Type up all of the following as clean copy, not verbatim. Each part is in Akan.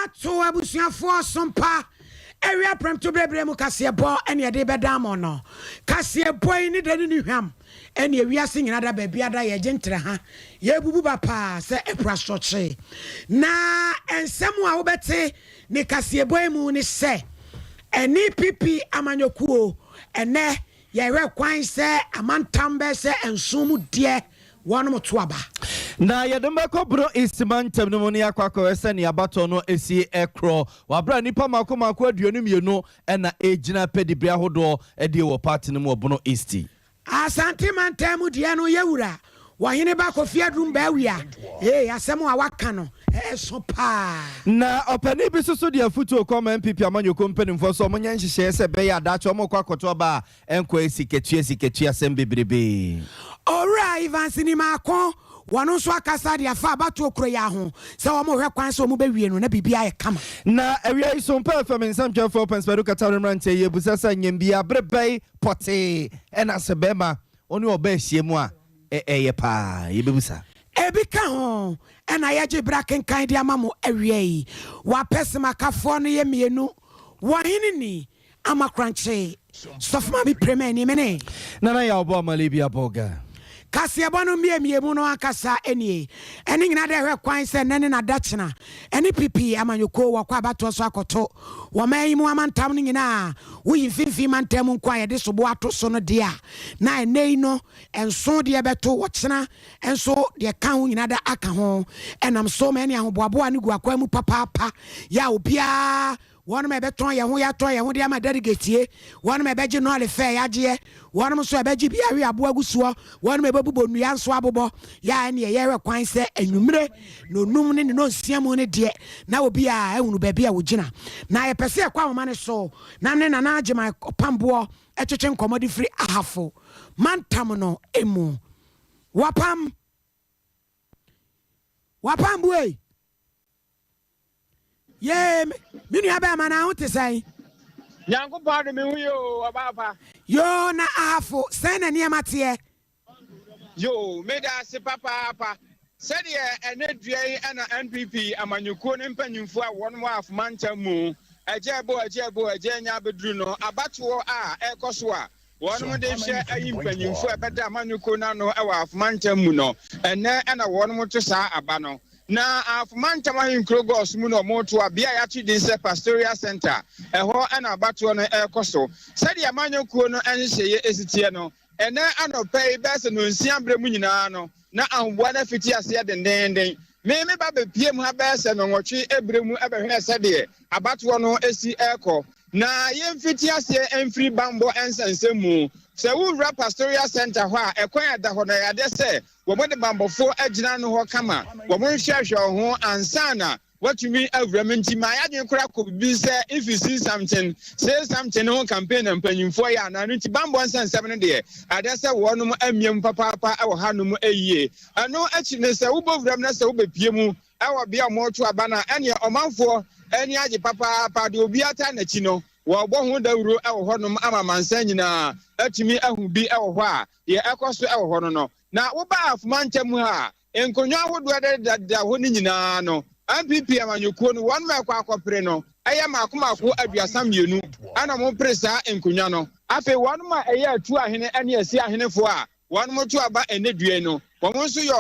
Ato abusuafoɔ sompa awia prɛmto berɛberɛ mu kaseɛbɔ ɛne ɛde bɛda mo no. Kaseɛbɔ yi ne dɛ ne ne hwam ɛne ewiase nyina da baabi ada yɛgye ntrɛ ha yɛbubu ba paa sɛ ɛpo asorɔkye. Na nsɛm a wobɛte ne kaseɛbɔ yi mu ne sɛ NPP amanyɔkuo ɛnɛ yɛhwɛ kwan sɛ amantam bɛyɛ sɛ 7 mu deɛ wɔnom to aba. Na yɛde mbɛkɔ Bono East mantam no mu ne yɛakɔ akɔhwɛ sɛnea abatoɔ no ɛsi ɛkorɔ wɔaberɛ a nnipa mako mako 22 ɛna ɛgyina pɛdibere ahodoɔ ɛdeɛ wɔ party no mu wɔ Bono East. Asante mantam mu deɛ no yɛwura wɔhene ba Kofi Adum Baawia ee asɛm a waka no ɛso paa. Na ɔpanin bi soso de afotuo kɔma NPP amanyɔkuo mpanimfoɔ sɛ ɔmonyɛ nhyehyɛeɛ sɛ ɛbɛyɛ adaakye ɔmokɔ akɔto aba a ɛnkɔ sikatua sikatua asɛm bebrebe. Owura Evans Nimaako wɔn nso akasa de afa abatoɔ kuro yi ho sɛ wɔn hwɛ kwan sɛ wɔn bɛwie no na biribi ayɛ kama. Na awia yi so mpɛ fam nsɛmtwerɛfoɔ pɛnsipɛdo kata no mmeranteɛ yi ebusa sɛ nyɛmbia bere bɛyi pɔtee ɛna sɛ bɛrima ɔne ɔbaa ahyia mu a ɛyɛ paa yɛbɛbusa. Ebi ka ho ɛna yɛgye bra kenkan de ama mo awia yi wapɛ semakafoɔ no yɛ mmienu wɔhene ni ama korankye sɔfoma bi prɛma anim ne Nana yɛ ɔbɔ amale bi abɔga. Kaseɛbɔ no mmiemiemu no ankasa nie ɛne nyinaa dɛ hwɛ kwan sɛ nnɛ ne nadakyena ɛne PP amanyɔkuo wɔkɔ abatoɔ so akɔto wɔma yi mu amantam no nyinaa woyi mfimfini mantam nko a yɛde sobo ato so no deɛ a na ɛnɛ yi no 7 deɛ bɛto wɔkyena nso deɛ ka ho nyinaa da aka ho ɛnam so ma ɛne ahoboaboa no gu akwan mu papaapa yɛ a obiara wɔnom ɛbɛtɔn yɛn ho yɛatɔn yɛn ho de ama delegate wɔnom ɛbɛgye nɔɔle fɛ yɛagyeɛ wɔnom nso ɛbɛgye bi awe aboa gu soɔ wɔnom ɛbɛbobɔ nnua nso abobɔ yɛ a ɛneɛ yɛhwɛ kwan sɛ anwummerɛ na onum ne ne nonsia mu ne deɛ na obi a ɛhunu baabi a wɔgyina na yɛpɛ sɛ yɛkɔ ahoma no so na ne Nana Agyema ɔpamboɔ ɛtwetwe nkɔmmɔ de firi Ahafo mantam no emu wapam wapam bue yee me nua bɛrima na ho te sɛn? Nyankopɔn adom me ho yɛ o, ɔbaapa. Yoo, na Ahafo sɛn na nneɛma teɛ? Yoo, meda ase papaapa. Sɛdeɛ ɛnɛ dua yi ɛna NPP amanyɔkuo ne mpanyimfoɔ a wɔn wɔ Afoma ntam mu ɛgya ɛbo ɛgya ɛbo ɛgya anya abɛduru no abatoɔ a ɛrekɔ so a wɔn de hwɛ ayi mpanyimfoɔ a ɛbɛda amanyɔkuo no ano ɛwɔ Afoma ntam mu no, ɛnɛ ɛna wɔn to saa aba no. Na Afoma ntam ahenkuro gɔs mu na wɔn to a bea a yɛato din sɛ Pastoral Center, ɛhɔ ɛna abatoɔ no ɛrekɔ so. Sɛdeɛ amanyɔkuo no nhyehyɛeɛ esi teɛ no, ɛnɛ anɔpɛ yi bɛyɛ sɛ 9:30 berɛ mu nyinaa no na ahoboa no afiti aseɛ dendenden. Me ba bɛpie mu ha bɛyɛ sɛ 8:30 berɛ mu ɛbɛhwɛ sɛdeɛ abatoɔ no esi ɛrekɔ. Na yɛmfiti aseɛ mfiri bambɔ nsɛnsɛm mu. Sɛ wowura Pastoral Center hɔ a, ɛkwan a ɛda hɔ no ɛyɛ adeɛ sɛ wɔde bambɔfoɔ agyina no hɔ kama, wɔn nhwɛhwɛ ho ansa na watumi awura mu. Nti maa yɛadwene koraa kɔ bibi sɛ if you see something, say something ho campaign na mpanyimfoɔ yɛ anaa no. Nti bambɔ nsɛnsɛm no deɛ adeɛ sɛ wɔnom amia mu papaapa ɛwɔ hanom yie. Ɛno akyi ne sɛ wobɔ wuram na sɛ wobɛpie mu ɛwɔ bea a wɔreto aba no a, ɛneɛ ɔmanfoɔ ani agye papaapa de obi ata n'akyi no wɔbɔ ho dawuro ɛwɔ hɔnom ama amansan nyinaa atumi ahu bi ɛwɔ hɔ a deɛ ɛkɔ so ɛwɔ hɔ no. Na woba Afoma ntam ha a, nkonnwa ahodoɔ dedadeda hɔ no nyinaa no, NPP amanyɔkuo no wɔn ma ɛkɔ akɔpere no ɛyɛ mako mako 32 ɛna wɔn pere saa nkonnwa no. Afei wɔn ma ɛyɛ atu ahene ne asi ahenefoɔ a wɔn to aba ɛnɛ dua no, wɔn nso yɛ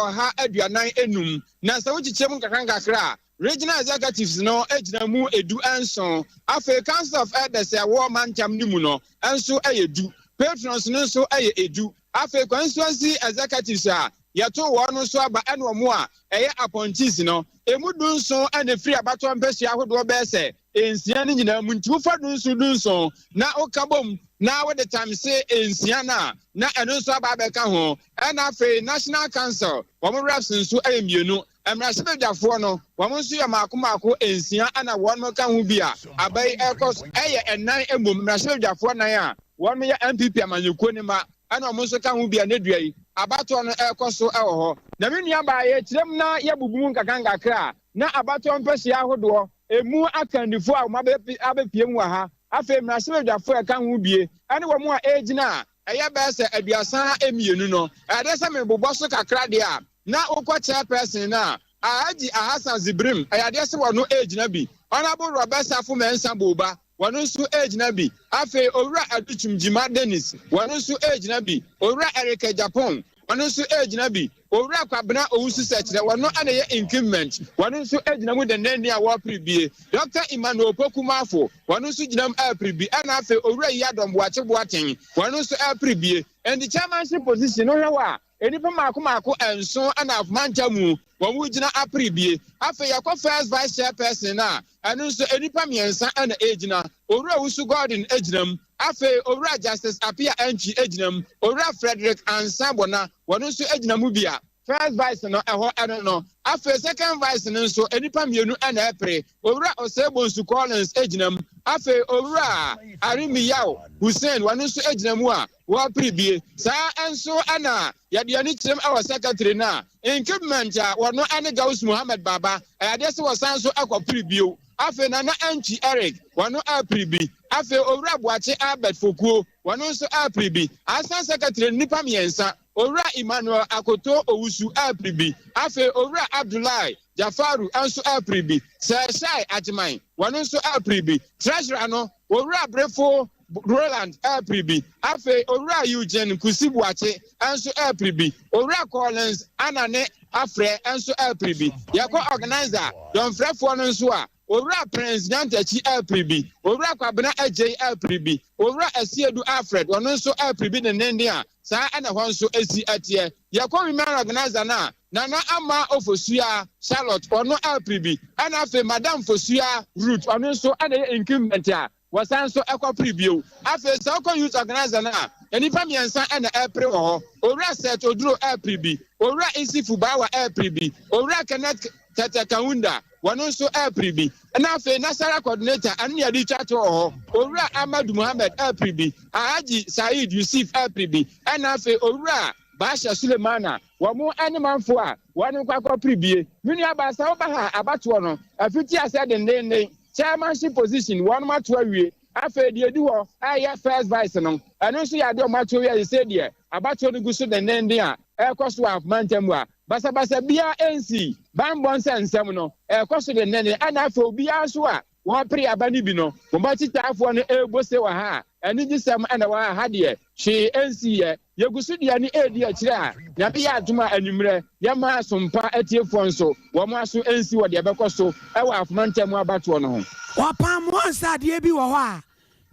145. Na sɛ wokyekyɛ mu nkakra nkakra a, regional executives no gyina mu 17. Afei Council of Elders a ɛwɔ mantam no mu no nso yɛ 10, patrons no nso yɛ 10. Afei constituency executives a yɛto wɔn nso aba ɛne wɔn a ɛyɛ appointees no emu 17 ɛna efiri abatoɔ mpɛsua ahodoɔ bɛyɛ sɛ 6 no nyinaa mu. Nti wofa 17 17 na woka bom na wode times 6 no a, na ɛno nso aba abɛka ho. Ɛna afei National Council wɔn reps nso yɛ 2. Mmarahyɛbadwafoɔ no wɔn nso yɛ mako mako 6 ɛna wɔn ka ho bi a aba yi ɛrekɔ so ɛyɛ 4 mmom. Mmarahyɛbadwafoɔ 4 a wɔn yɛ NPP amanyɔkuo ne ma ɛna wɔn nso ka ho bi a ne dua yi abatoɔ no ɛrekɔ so ɛwɔ hɔ. Na me nua baa yɛkyerɛ mu na yɛbubu mu nkakra nkakra a, na abatoɔ mpɛsua ahodoɔ emu akandifoɔ a wɔn abɛpie mu wɔ ha. Afei mmarahyɛbadwafoɔ a ɛka ho bie ɛne wɔn a ɛregyina a ɛyɛ bɛyɛ sɛ 32 no, ɛde sɛ mebobɔ so kakra deɛ a, na wokɔ chairperson no a, Alhaji Ahasan Zibrim, ɛyɛ adeɛ sɛ wɔno ɛregyina bi. Honourable Robert Safo Mensah Boba, wɔno nso regyina bi. Afei Owura Adukyum Gyimah Dennis, wɔno nso regyina bi. Owura Eric Agyapong, wɔno nso regyina bi. Owura Kwabena Owusu Sɛkyerɛ, wɔno na ɛyɛ incumbent, wɔno nso gyina mu denneennen a wɔrepere bie. Dɔkta Emmanuel Opoku Marfo, wɔno nso gyina mu repere bi. Ɛna afei Owura Yiadom Boakye Boateng, wɔno nso repere bie. Enti chairmanship position no hwɛ hɔ a, nnipa mmaako mmaako nson na mantam wɔn gyina apere bie. Afei yɛkɔ first vice chairperson no a, ɛno nso nnipa mmiɛnsa na ɛregyina. Owura Owusu Gordon gyina mu. Afei Owura Justice Appiah Antwi gyina mu. Owura Frederick Ansah Bona, wɔn nso gyina mu bi a. First vice no, ɛhɔ ɛno no. Afei second vice no nso, nnipa mmienu na ɛrepere. Owura Osei Bonsu Collins gyina mu. Afei Owura Arimi Yaw Hussein, wɔn nso gyina mu a wɔrepere bie. Saa nso na yɛde yɛn ani kyerɛm wɔ secretary no a, incumbent a wɔno ne Gauss Mohammed Baba, ɛyɛ adeɛ sɛ wɔsan nso kɔpere bio. Afei Nana Antwi Eric, wɔno repere bi. Afei Owura Boakye Albert Fokuo, wɔno nso repere bi. Assistant secretary no, nnipa mmiɛnsa. Owura Emmanuel Akoto Owusu repere bi. Afei Owura Abdullahi Jafaru nso repere bi. Sir Shai Agyeman, wɔno nso repere bi. Treasurer no, Owura Brefo Roland repere bi. Afei Owura Eugene Kusi Boakye nso repere bi. Owura Collins Anane Afrɛ nso repere bi. Yɛkɔ Organiser, dɔmfrɛfoɔ no nso a, Owura Prince Nyantakyi repere bi. Owura Kwabena Adjei repere bi. Owura Asiedu Alfred, ɔno nso repere bi denneennen a saa na ɛhɔ nso si teɛ. Yɛkɔ Women Organiser no a, Nana Ama Ofosuaa Charlotte, ɔno repere bi. Ɛna afei Madam Fosuaa Ruth, ɔno nso na ɛyɛ incumbent a wɔsan nso kɔpere bio. Afei sɛ wokɔ Youth Organiser no a, nnipa mmiɛnsa na ɛrepere wɔ hɔ. Owura Seth Oduro repere bi. Owura Isifu Bawa repere bi. Owura Kenneth Tete Kaunda, wɔno nso repere bi. Ɛna afei Nasara Coordinator, ɛno na yɛde twa to wɔ hɔ. Owura Ahmadu Mohammed repere bi. Alhaji Said Yusuf repere bi. Ɛna afei Owura Baasha Sulemana, wɔn ne manfoɔ a wɔn kɔ akɔpere bie. Me nuabaa, sɛ woba ha a, abatoɔ no afiti aseɛ dendeenden. Chairmanship position, wɔnom ato awie. Afei deɛ ɛdi hɔ ɛyɛ first vice no, ɛno nso yɛ adeɛ a wɔato awie a seesei deɛ abatoɔ no gu so dendeenden a ɛrekɔ so wɔ Ahafo mantam mu a basabasa biara nsii, banbɔ nsɛnsɛm no ɛrekɔ so dendeenden ɛna afei obiara nso a wɔrepere aba no bi no, wɔn akyitaafoɔ no ɛrebɔ se wɔ ha a anigyesɛm na ɛwɔ ha, ha deɛ hwee nsiiɛ. Yɛgu so de ani redi akyire a Nyame yɛ adom a anwummerɛ yɛma Asompa atiefoɔ nso wɔn aso nsi wɔ deɛ ɛbɛkɔ so wɔ Afoma ntam abatoɔ no ho. Wɔpam wɔn sɛ adeɛ bi wɔ hɔ a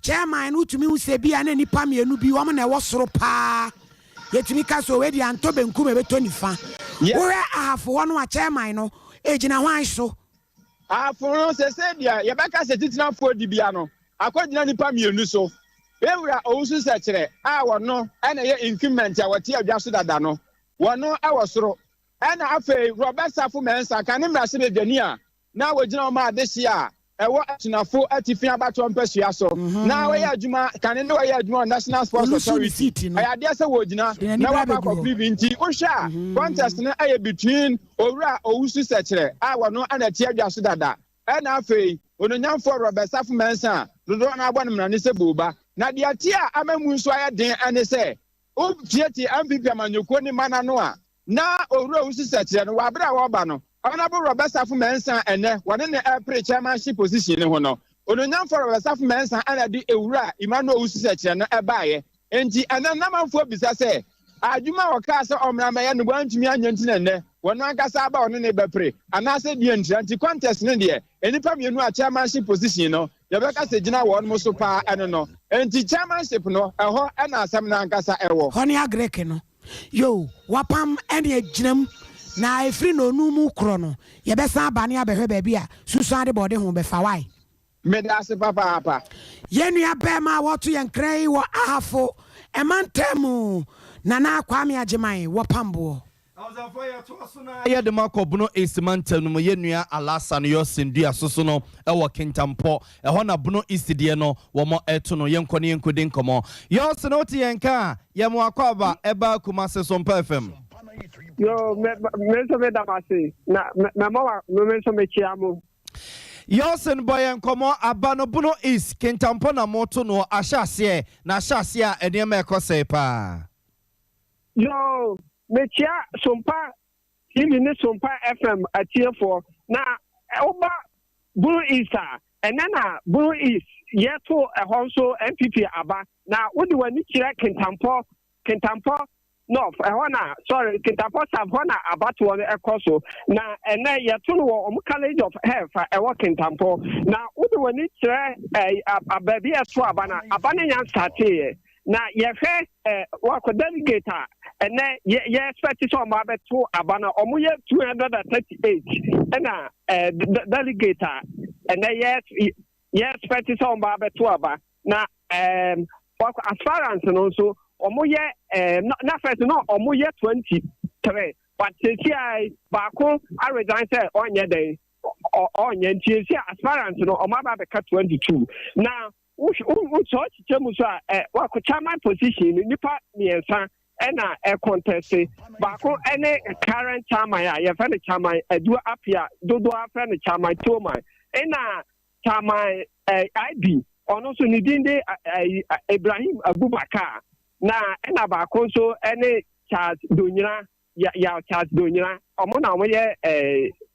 chairman no wotumi hu sɛ ebia na nnipa mmienu bi wɔn na ɛwɔ soro paa yɛtumi ka sɛ wei deɛ antɔ benkum ɛbɛtɔ nifa. Wohwɛ Ahafo hɔ no a chairman no ɛgyina hwan so? Ahafo no seesei deɛ yɛbɛka sɛ titenafoɔ dibea no akɔgyina nnipa mmienu so. Yɛn Wura Owusu Sɛkyerɛ a ɔno na ɛyɛ incumbent a ɔte adwa so dada no, wɔno wɔ soro. Ɛna afei Robert Safo Mensah, kane mmarahyɛbadwani a na ɔgyina hɔ ma adehye a ɛwɔ Asunafo Atifi abatoɔ mpasua so na ɔyɛ adwuma kane na ɔyɛ adwuma wɔ National Sports Authority. Ɛyɛ adeɛ sɛ wɔgyina na wɔakɔ akɔpere bi nti wohwɛ a contest no yɛ between Owura Owusu Sɛkyerɛ a ɔno na ɛte adwa so dada ɛna afei Onuonyamfoɔ Robert Safo Mensah a dodoɔ no ara bɔ no mmrane sɛ Booba. Na deɛ ɛteɛ a ama mu nso ayɛ den ne sɛ wotiatia NPP amanyɔkuo ne mma no ano a na Owura Owusu Sɛkyerɛ no wɔ abere a wɔreba no Honourable Robert Safo Mensah a ɛnnɛ wɔne no repere chairmanship position no ho no, Onuonyamfoɔ Robert Safo Mensah na ɛde Owura Emmanuel Owusu Sɛkyerɛ no baeɛ. Enti ɛnnɛ no n'amanfoɔ bisa sɛ, adwuma a ɔkaa sɛ ɔmmra mmɛyɛ no wantumi anyɛ nti na ɛnnɛ wɔno ankasa aba a ɔne no rebɛpere anaasɛ deɛn ntira? Nti contest no deɛ nnipa mmienu a chairmanship position no yɛbɛka sɛ gyina wɔnom so paa ɛno no. Enti chairmanship no ɛhɔ na asɛm no ankasa ɛwɔ. Hɔ ne Agreke no. Yoo, wapam ɛne agyinam, na ɛfiri nnɔnum mu korɔ no, yɛbɛsan aba ne abɛhwɛ baabi a Susan de bɔɔde ho bɛfa. Wai? Meda ase papaapa. Yɛn nua bɛɛma a wɔto yɛn nkra yi wɔ Ahafo mantam mu, Nana Kwame Agyeman wɔ Pamboɔ. Abusuafoɔ yɛtoa so na yɛde mo akɔ Bono East mantam no mu, yɛn nua Alhassan Yorson dua so so no wɔ Kintampo, ɛhɔ na Bono East deɛ no wɔn to no, yɛnkɔ na yɛnkɔdi nkɔmmɔ. Yorson wote yɛn nka a, yɛ mo akwaaba ɛba Kumasi Sompa FM. Yo, me me nso meda mo ase na mɛma wa me nso mekyia mo. Yorson bɔ yɛn nkɔmmɔ, aba no Bono East, Kintampo na moto noɔ, ahyɛ aseɛ, na ahyɛ aseɛ a nneɛma ɛkɔ sɛe paa. Yoo, mekyia Sompa TV ne Sompa FM atiefoɔ. Na woba Bono East a, ɛnɛ na Bono East yɛto ɛhɔ nso NPP aba. Na wode w'ani kyerɛ Kintampo, Kintampo North, ɛhɔ na, sorry, Kintampo South, hɔ na abatoɔ no ɛkɔ so. Na ɛnɛ yɛto no wɔ wɔn College of Health a ɛwɔ Kintampo. Na wode w'ani kyerɛ ɛɛ baabi a ɛto aba no a, aba no nya nstarteeɛ. Na yɛhwɛ ɛ wakɔ delegate a ɛnɛ yɛ yɛ expect sɛ ɔmo abɛto aba no, ɔmo yɛ 238 ɛna ɛ delegate a ɛnɛ yɛ yɛ expect sɛ ɔmo abɛto aba. Na wakɔ aspirant no nso, ɔmo yɛ na first no ɔmo yɛ 23, but sisi a baako aresign sɛ ɔnyɛ dɛn ɔnyɛ, nti esi aspirant no ɔmo aba abɛka 22. Na wosɔ kyekyɛ mu so a, wakɔ chairman position no, nipa mmiɛnsa ɛna ɛcontest. Baako ɛne current chairman a yɛfrɛ no Chairman Adu Apia, dodoɔ afrɛ no Chairman Toman, ɛna Chairman Ib, ɔno nso ne din de Ibrahim Abubakar, na ɛna baako nso ɛne Charles Donyina, Yaw Charles Donyina. Ɔmo na ɔmo yɛ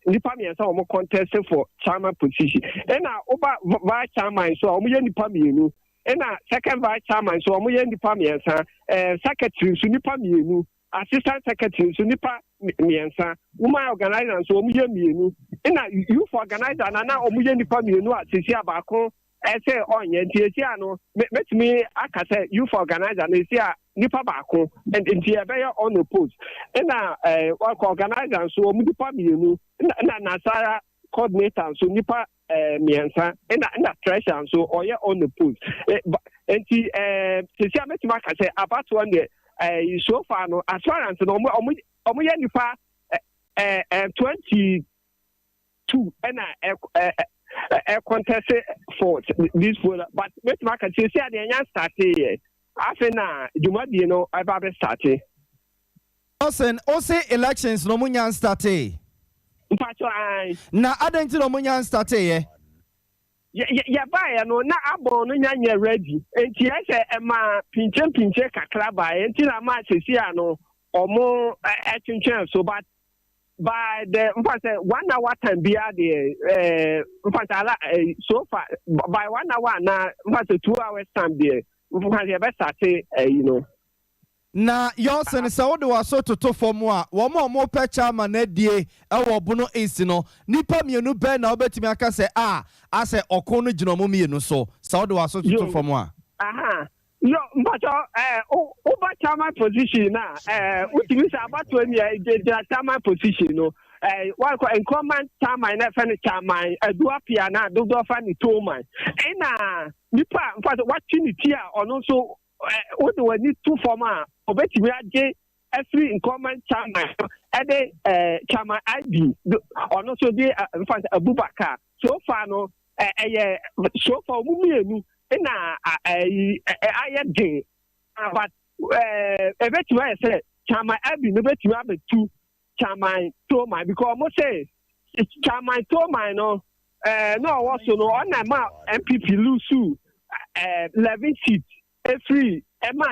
nipa mmiɛnsa a ɔmo contest for chairman position. Ɛna ɔba vice chairman nso a, ɔmo yɛ nipa mmienu, ɛna second vice chairman nso ɔmo yɛ nipa mmiɛnsa, secretary nso nipa mmienu, assistant secretary nso nipa mmiɛnsa, woman organizer nso ɔmo yɛ mmienu, ɛna youth organizer na ɔmo yɛ nipa mmienu a sisi a baako ɛsɛ ɔnyɛ. Nti esi a no mɛtumi aka sɛ youth organizer no esi a nipa baako, nti ɛbɛyɛ unopposed. Ɛna wakɔ organizer nso ɔmo nipa mmienu, ɛna nasara coordinator nso nipa mmiɛnsa, ɛna treasurer nso ɔyɛ unopposed. Nti sisi a mɛtumi aka sɛ abatoɔ deɛ, so far no aspirant no ɔmo yɛ nipa ɛɛ ɛɛ 22 ɛna ɛ ɛ ɛ contest for this poll, but mɛtumi aka sisi a deɛ ɛnya start yɛ, afei na dwumadie no ɛba bɛ start. Ɔsɛn ɔsɛ elections na ɔmo nya start? Mpatwa ayi. Na adan ti na ɔmo nya start yɛ? Yɛbaeɛ no na abɔn no nya nyɛ ready, nti ɛsɛ ɛma pinkyɛ pinkyɛ kakra baeɛ, nti na ma sisi a no ɔmo ɛtwentwɛn so. But by the nfa sɛ one hour time biara deɛ, nfa sɛ ala so far by one hour na nfa sɛ 2 hours time deɛ, nfa sɛ yɛbɛ start ɛyi no. Na yɔsɛn sɛ wode w'aso toto fam a, wɔn a wɔpɛ chairman adie ɛwɔ Bono East no, nipa mmienu bɛn na wobɛtumi aka sɛ a asɛ ɔko no gyina ɔmo mmienu so, sɛ wode w'aso toto fam a? Aha. Yo, mpatɔ woba chairman position na wotumi sɛ abatoɔ ni gyina chairman position no, wakɔ incumbent chairman na ɛfɛ no Chairman Adu Apia na dodoɔ fa ne Toman, ɛna nipa nfa sɛ watwe ne ti a ɔno nso wode w'ani to fam a ɔbɛtumi agye afiri incumbent chairman no ɛde Chairman Ib, ɔno nso de nfa sɛ Abubakar. So far no ɛyɛ so far ɔmo mmienu ɛna ɛyi ayɛ den, but ɛbɛtumi ayɛ sɛ Chairman Abi no bɛtumi abɛtu Chairman Toman, because ɔmo sɛ Chairman Toman no na ɔwɔ so no, ɔna ma NPP lose 11 seats efiri ɛma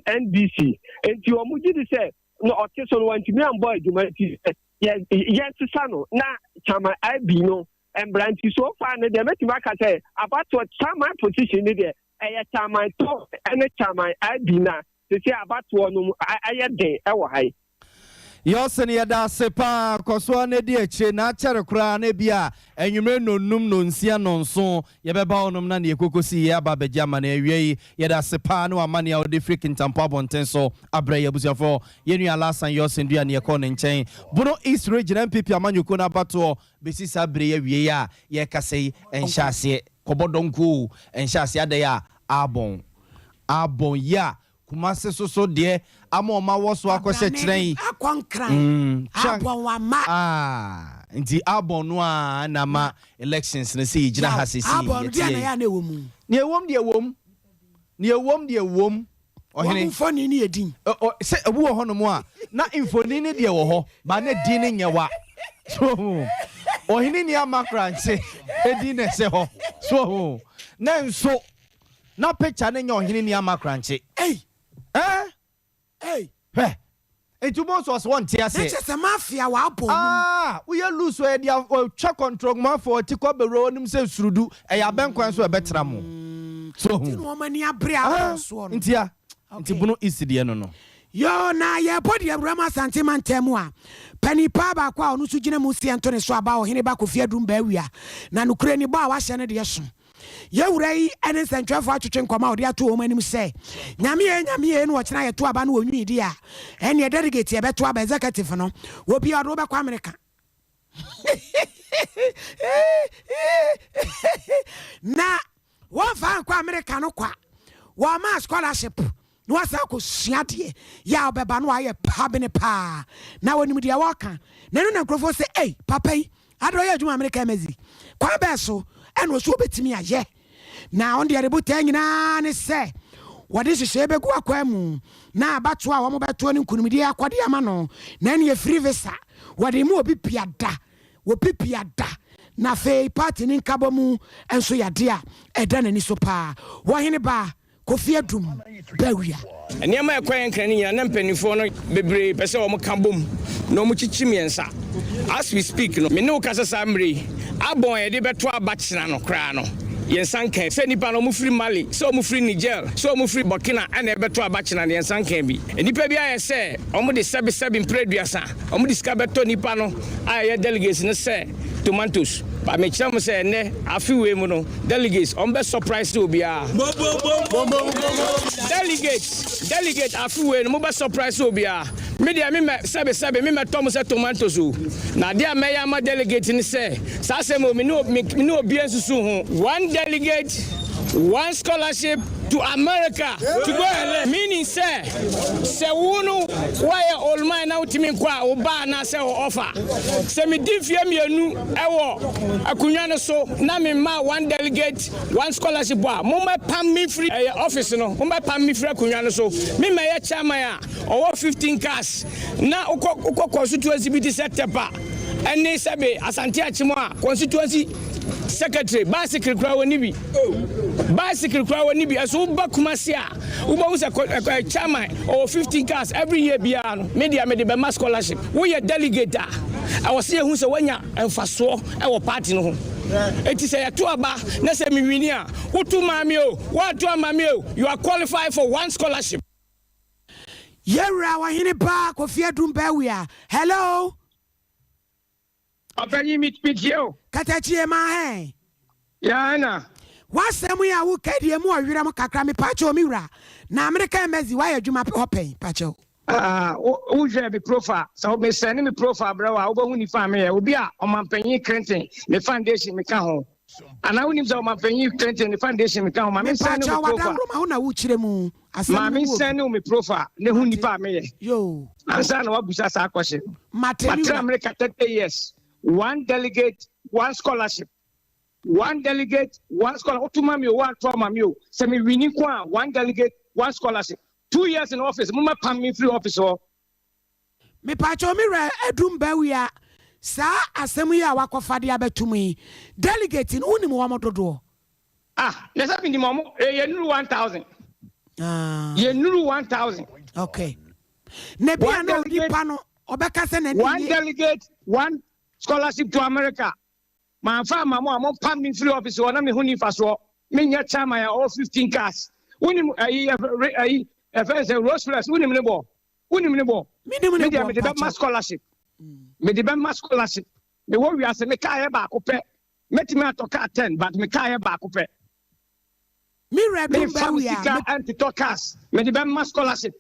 NDC, nti ɔmo gye di sɛ na ɔte so no wɔntumi ambɔ adwuma, nti yɛ yɛnsesa no na Chairman Abi no mbra. Nti so far no deɛ, mɛtumi aka sɛ abatoɔ chairman position ni deɛ, ɛyɛ Chairman to ɛne Chairman Abi na sisi abatoɔ no mu ayɛ den ɛwɔ ha yi. Yɔsɛn, yɛda ase paa. Kɔ so a na di akyire na akyɛre koraa na bi a anwummerɛ nonum, nonsia, nonso yɛbɛba hɔnom na ne yɛkɔkɔ si yɛ aba abɛgye ama no awia yi. Yɛda ase paa ne wamane a wode firi Kintampo abɔnten so abrɛ yɛ. Abusuafoɔ, yɛnua Alasan Yɔsɛn Dua ne yɛkɔɔ ne nkyɛn, Bono East Region NPP amanyɔkuo no abatoɔ bɛsi saa bere yi awie yi a yɛrekasa yi, ɛnhyɛ aseɛ kɔbɔ dɔnko, ɛnhyɛ aseɛ adɛn a abɔn abɔn yi a Kumase soso deɛ ama ɔma wɔ so akɔhyɛ kyerɛn yi. Akɔ Nkran. Abɔn wama. Ah, nti abɔn no a na ma elections no sɛ yɛgyina ha sesi. Abɔn no deɛ na yɛ a na ɛwɔ mu? Nea ɛwom deɛ ɛwom, nea ɛwom deɛ ɛwom, ɔhene. Wɔn mfoni ne yɛ din. Sɛ ebi wɔ hɔnom a na mfoni ne deɛ wɔ hɔ ba ne din ne nyɛ wa so, ɔhene ni ama korankye edin na ɛhyɛ hɔ so, na nso na picture ne nyɛ ɔhene ni ama korankye. Ei. Ɛɛ. Ei. Hwɛ. Nti wobɛhu sɛ ɔse wɔnte Na aseɛ. kyerɛ sɛ mafia w'abɔ nim. Ah, woyɛ loose o, ɛde ɔtwa kɔntrɔgmanfoɔ ti kɔ bɛwura w'anim sɛ surudu, ɛyɛ abɛnkwan so ɛbɛtra mo. So Nti hu. na wɔn ani abere Ah, abɔ soɔ no. ntia. Nti Okay. Bono East deɛ no no. Yoo, na yɛrebɔ deɛ awura mu Asante mantam mu a, panin paa baako a ɔno nso gyina mu seɛ nto ne so aba Ɔhene ba Kofi Adum Baawia, na nokorɛ ni bɔ a wahyɛ no deɛ so. Yɛn wura yi ne nsɛntwerɛfoɔ atwetwe nkɔmmɔ a ɔde ato wɔn anim sɛ, Nyame ee, Nyame ee, na ɔkyena yɛto aba no wɔ Nwii deɛ a, ɛnneɛ delegate yɛbɛto aba, executive no, obiara ɔde wo bɛkɔ Amerika. Na wɔmfa nkɔ Amerika no kwa, wɔmaa scholarship na wasan akɔsua adeɛ yɛ a ɔbɛba no wayɛ pabene paa na wɔnim deɛ wɔka na ɛno na nkurɔfoɔ sɛ ei papa yi adɛ ɔyɛ adwuma Amerika embassy kwan bɛɛ so ɛna ɔso ɔbɛtumi ayɛ na ɔno deɛ ne botae nyinaa ne sɛ wɔde nhyehyɛeɛ bɛgu akwan mu na abatoɔ a wɔbɛtoɔ ne nkunimdie akɔde ama no na ɛne free visa wɔde mu obi biada wɔpi biada na afei party ne nkabɔ mu nso yadeɛ a ɛda n'ani so paa wɔhene baa Kofi Adum Bawia. Nneɛma a ɛkɔ yɛn nkran no nyinaa na mpanimfoɔ no bebree pɛ sɛ wɔn ka bom na wɔn kyikyi mmiɛnsa. As we speak no, me ne wo kasa saa mmerɛ yi, abɔn a yɛde bɛto aba kyena no koraa no, yɛn nsa nkaa bi. Sɛ nnipa no wɔn firi Mali, sɛ wɔn firi Niger, sɛ wɔn firi Burkina ɛna ɛbɛto aba kyena no, yɛn nsa nkaa bi. Nnipa bi ayɛ sɛ wɔn de sɛbe sɛbe mprɛ aduasa, wɔn de sika bɛtɔ nnipa no a ɛyɛ delegates no sɛ tomatoes. But mekyerɛ mo sɛ ɛnnɛ, afe wei mu no, delegates, wɔn bɛ surprise obiara. Delegates, delegate afe wei no, mo bɛ surprise obiara. Me deɛ me mɛ, sɛbe sɛbe, me mɛtɔ mo sɛ tomatoes o. Na adeɛ a mɛyɛ ama delegate ne sɛ, saa asɛm o, me ne me ne obiara nsusu ho. One delegate, one scholarship to America to go and learn. Meaning sɛ, sɛ wo no woayɛ old man na wotumi nkɔ a, wo ba anaasɛ wo ɔfa. Sɛ medi mfeɛ mmienu wɔ akonnwa no so na memmaa one delegate one scholarship a, mommɛpam me mfiri ɛyɛ office no, mommɛpam me mfiri akonnwa no so. Memmɛyɛ chairman a ɔwɔ 15 cars na wokɔ wokɔ constituency bi te sɛ Tepa ɛne sɛbe Asante Akyem a constituency secretary bicycle koraa wɔnni bi. Bicycle koraa wɔnni bi. Ɛso woba Kumasi a wobɛhu sɛ chairman ɔwɔ 15 cars every year biara no me deɛ mede bɛma scholarship. Woyɛ delegate a ɛwɔ sɛ yɛhu sɛ woanya mfasoɔ wɔ party no ho. Enti sɛ yɛto aba na sɛ me wini a, woto maa me o, woanto amma me o, you are qualified for one scholarship. Yɛwura ɔhene paa Kofi Adum Bawia hello. Ɔpanyin me me tie o. Katakyie ma hɛn. Yaa na. W'asɛm yi a wo ka yi deɛ emu ɔwerɛm kakra mepakyɛw me wura na America embassy w'ayɛ adwuma hɔ pɛn pakyɛw. Ah wo hwɛ me profile sɛ me sɛne me profile brɛ wo a wobɛhu nifa a meyɛ obi a ɔmanpanyin Clinton ne foundation meka ho anaa wonim sɛ ɔmanpanyin Clinton ne foundation meka ho ma me nsɛne wo Mepakyɛw profile w'adaworo ma wo na wo kyerɛ mu asɛm ma no me mu odu nsɛne wo me profile ne hu mate nipa a meyɛ yoo ansa na wabusa saa question no mate me matra wura. America 30 years one delegate one scholarship One delegate, one scholar. Woto ma me o, woanto ama me o. Sɛ me wini nko a, one delegate, one scholarship. 2 years in office, mo mɛpam me firi office hɔ. Mepaakyɛw me wura Adum Bawia saa asɛm yi a wakɔfa de abɛto mu yi delegate no wonim wɔn dodoɔ? Ah, na sɛ menim ɔmo, eh, yɛnnuru 1,000. Ah. Yɛnnuru 1,000. Okay. Na bi a One na delegate, onipa no ɔbɛka sɛ n'ani one nye. delegate, one scholarship to America. Mamfa amma mo a, mompam me mfiri office hɔ na me ho nni mfasoɔ. Menyɛ chairman a ɔwɔ 15 cars. Wonim ayi, ayi, ɛfɛn sɛ Rolls Royce, wonim ne bɔ? Wonim ne bɔ? Menim ne Me deɛ bɔ mede bɛma mpakyɛw. scholarship. Mede bɛma scholarship. Mewɔ wiase, me car yɛ baako pɛ. Mɛtumi atɔ car 10, but me car yɛ baako pɛ. Me wura Dum Memfa me Bawia, sika me ntotɔ cars. Mede bɛma scholarship.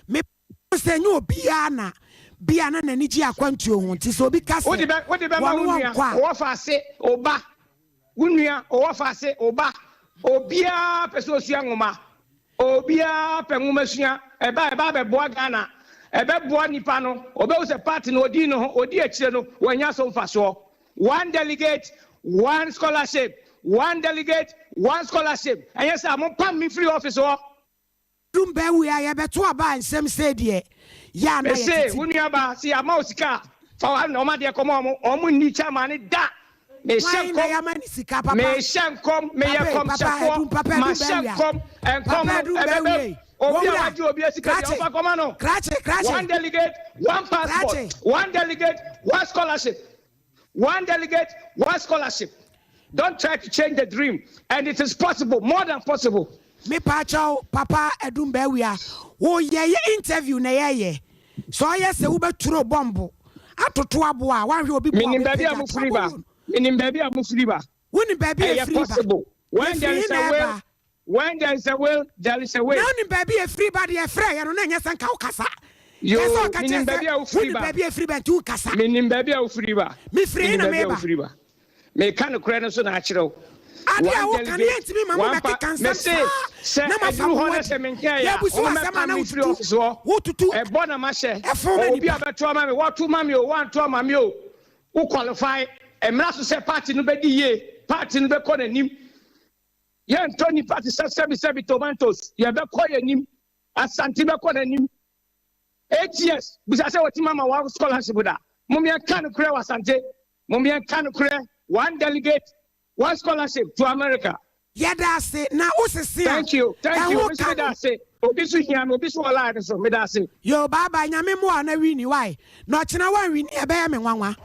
Me sɛ nyɛ obiara na bia na n'ani gye akwantuo ho nti sɛ obi ka sɛ Wode bɛ wode bɛma wɔne wo wɔn nua, kɔ a. ɔwɔ faase, oba. Wo nua, ɔwɔ faase, oba. Obiara pɛ sɛ osua nwoma. Obiara pɛ nwoma sua. Ɛba a, ɛba abɛboa Ghana. Ɛbɛboa nipa no. Ɔbɛhu sɛ party no odi no ho, odi akyire no, wanya so mfasoɔ. One delegate, one scholarship. One delegate, one scholarship. Ɛnyɛ saa, mompam me mfiri office hɔ. Dum bɛwe a yɛbɛto aba a nsɛm sei deɛ yɛ a na Mese yɛtete wo bi. nua baa se yɛama wo sika a fa wa wɔn adeɛ kɔma wɔn, wɔn nni chairman no da. Mehyɛ Hwan na nkɔm, yɛama ne sika papa? mehyɛ nkɔm, meyɛ Papa ei, papa nkɔmhyɛfoɔ, Adum, papa Adum mahyɛ bɛwe a. nkɔm, nkɔm Papa no Adum ɛbɛbam. bɛwe ei. Obi a Wɔwura, wagye obi asika deɛ krakye, ɔmfa kɔma no. krakye, krakye. One delegate, one passport. Krakye. One delegate, one scholarship. One delegate, one scholarship. Don't try to change the dream. And it is possible, more than possible. Mepaakyɛw papa Adum Bawia wo yɛ yɛ interview na yɛ yɛ sɛ ɔyɛ sɛ wo bɛ turo bɔmbo atoto aboa a wanhwɛ obi bo a Menim wobɛ baabi a pagya mo to firi ba. abɔ wuo no. Menim baabi a mo firi ba. Wonim baabi a Ɛyɛ efiri ba. possible. When there Yɛfiri is he a na will, ɛba. when there is a will, there is a way. Na wonim baabi a efiri ba deɛ ɛfrɛ yɛ no na ɛnyɛ sɛ nka wokasa. Yoo, Yɛ sɛ ɔka menim kyerɛ baabi a sɛ wofiri wonim ba. baabi a efiri ba nti wokasa. Menim baabi a wofiri ba. Mefiri he Menim na baabi a meba. wofiri ba. Meka nokorɛ no so na akyerɛ wo. Adeɛ a One woka no delegate, yɛntumi ma mo one pa. bɛkeka nsɛm Mese saa sɛ na mafa ɛduru mo hɔ ho na adi. sɛ menkae a, Yɛabusu wɔn asɛm a mɛpam na me firi wotutu office hɔ. wotutu Ɛbɔ na mahyɛ. ɛfo ma Obi a nipa. bɛto ama me, wɔto ma me o, wɔanto ama me o. Wo qualify. Ɛmmra so sɛ party no bɛdi yie, party no bɛkɔ n'anim. Yɛntɔ nipa te sɛ sɛbisɛbi tomatoes, yɛbɛkɔ yɛn anim. Asante bɛkɔ n'anim. 8 years, bisa sɛ wɔtumi ama one scholarship da. Mom yɛnka nokorɛ wɔ Asante. Mom yɛnka nokorɛ. One delegate, one scholarship to America. Yɛda ase na wo sese a Thank you, thank you. ɛho Me nso ka meda no. ase. Obi nso hia me, obi nso wɔ line so. Meda ase. Yoo bye bye nyame mmoa wo na wini wai na ɔkyena wanwini a ɛbɛyɛ me nwanwa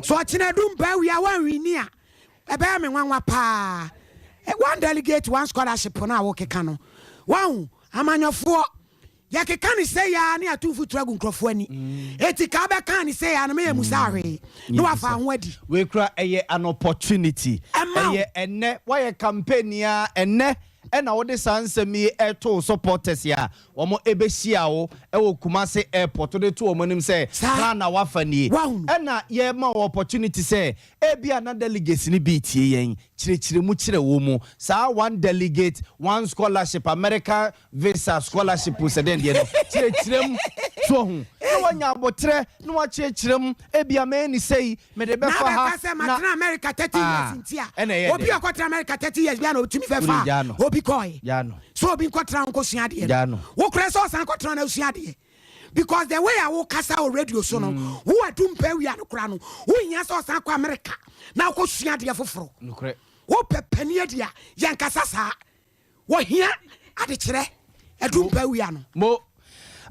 so ɔkyena du mpa awia wanwini a ɛbɛyɛ me nwanwa paa one delegate one scholarship no a wokeka no wahu amanyɔfoɔ yɛkeka ne sɛ yaa ne ato mfuturo agu nkurɔfoɔ ani eti ka wobɛka ne sɛ yaa no meyɛ musa ahwee na wafa ho adi Wei kura ɛyɛ an opportunity. Ɛma wo. Ɛyɛ ɛnɛ woayɛ campaign a ɛnɛ ɛna wode saa nsɛm yi ɛto wo supporters a wɔn ɛbɛhyia wo ɛwɔ Kumasi airport wode to wɔn anim sɛ Saa. plan a wafa nie. Woahunu. Ɛna yɛma wo opportunity sɛ ebia na delegates no bi retie yɛn kyerɛkyerɛ mu kyerɛ wɔn mu saa one delegate one scholarship America visa scholarship sɛ dɛn deɛ no kyerɛkyerɛ mu so ɔho na wanya abotrɛ na wakyerɛkyerɛ mu ebia mɛyɛ ne sɛyi mede Na bɛfa ha abɛka sɛ na matena America 30 Ah, years nti a ɛna ɛyɛ obi dɛn? ɔkɔtena America 30 years bia na ɔtumi Wode fɛfa gyaa no. a obi kɔe Gyaa no. sɛ obi nkɔtena ho nkɔsua adeɛ Gyaa no no. wokorɛ sɛ ɔsan kɔtena na osua adeɛ because the way a wokasa wɔ radio so no wo adu mpa awia no kora no wohia sɛ ɔsan kɔ America na wokɔsua adeɛ foforɔ Nokorɛ. wopɛ pani adi a yɛnkasa saa wɔhia adekyerɛ adu mpa awia no Mo.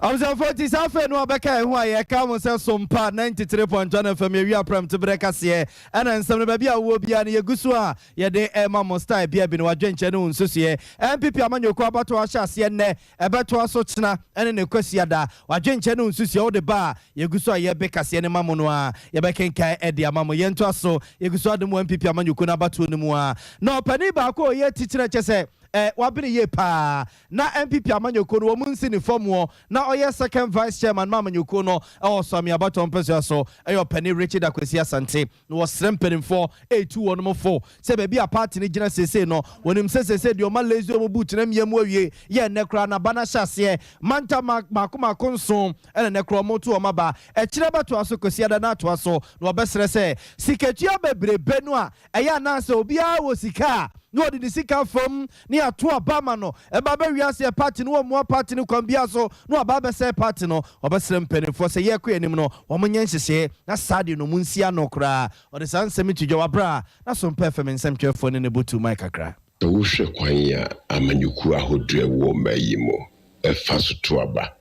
Abusuafoɔ nti saa afei no abɛka ɛho a yɛka mo sɛ Sompa 93.1 FM yɛwi aprɛm to berɛ kaseɛ ɛna nsɛm no baabi a wowɔ biara no yɛgu so a yɛde ɛma mo style bia bi no wadwenkyɛ ne wo nsusuɛ NPP amanyɔkuo abatoɔ ahyɛ aseɛ nnɛ ɛbɛtoa so kyena ɛne ne kwasiada wadwenkyɛ ne wo nsusuɛ wode ba a yɛgu so a yɛbe kaseɛ no ma mo no a yɛbɛkenkan ɛde ama mo yɛntoa so yɛgu so adom wɔ NPP amanyɔkuo no abatoɔ no mu a na ɔpanin baako a ɔyɛ titire kyɛ sɛ Eh, wabene yie paa. Na NPP amanyɔkuo no wɔn nsi ne fam wɔ na ɔyɛ second vice chairman ma amanyɔkuo no ɛwɔ Suame abatoɔ mpɛsoa so ɛyɛ ɔpanin Richard Akwasi Asante na wɔsrɛ mpanimfoɔ ɛretu wɔn fo sɛ baabi a party no gyina seesei no wɔnim sɛ seesei deɛ ɔma lazy wɔn boot na mmea mu awie yɛ nnɛ koraa na ba no ahyɛ aseɛ manta mako mako nson ɛna nnɛ koraa wɔn to wɔn aba ɛkyerɛ bɛtoa so Kwasiada no atoa so na wɔbɛsrɛ sɛ sikatua bebrebe no a ɛyɛ anaasɛ obiara wɔ sika a na ɔde ne sika fam ne ato aba ama no ɛba bɛ wiase ɛ party no wɔmmoa party no kwan biara so na waba abɛsɛe party no ɔbɛsrɛ mpanimfoɔ sɛ yɛrekɔ anim no wɔn nyɛ nhyehyɛeɛ na saa deɛ no wɔn nsi ano koraa ɔde saa nsɛm yi to dwa wɔ aberɛ a na Sompa FM nsɛmtwerɛfoɔ ne no bɔ tu mic kakra. Sɛ wohwɛ kwan a amanyɔkuo ahodoɔ a ɛwɔ ɔman yi mu fa so to aba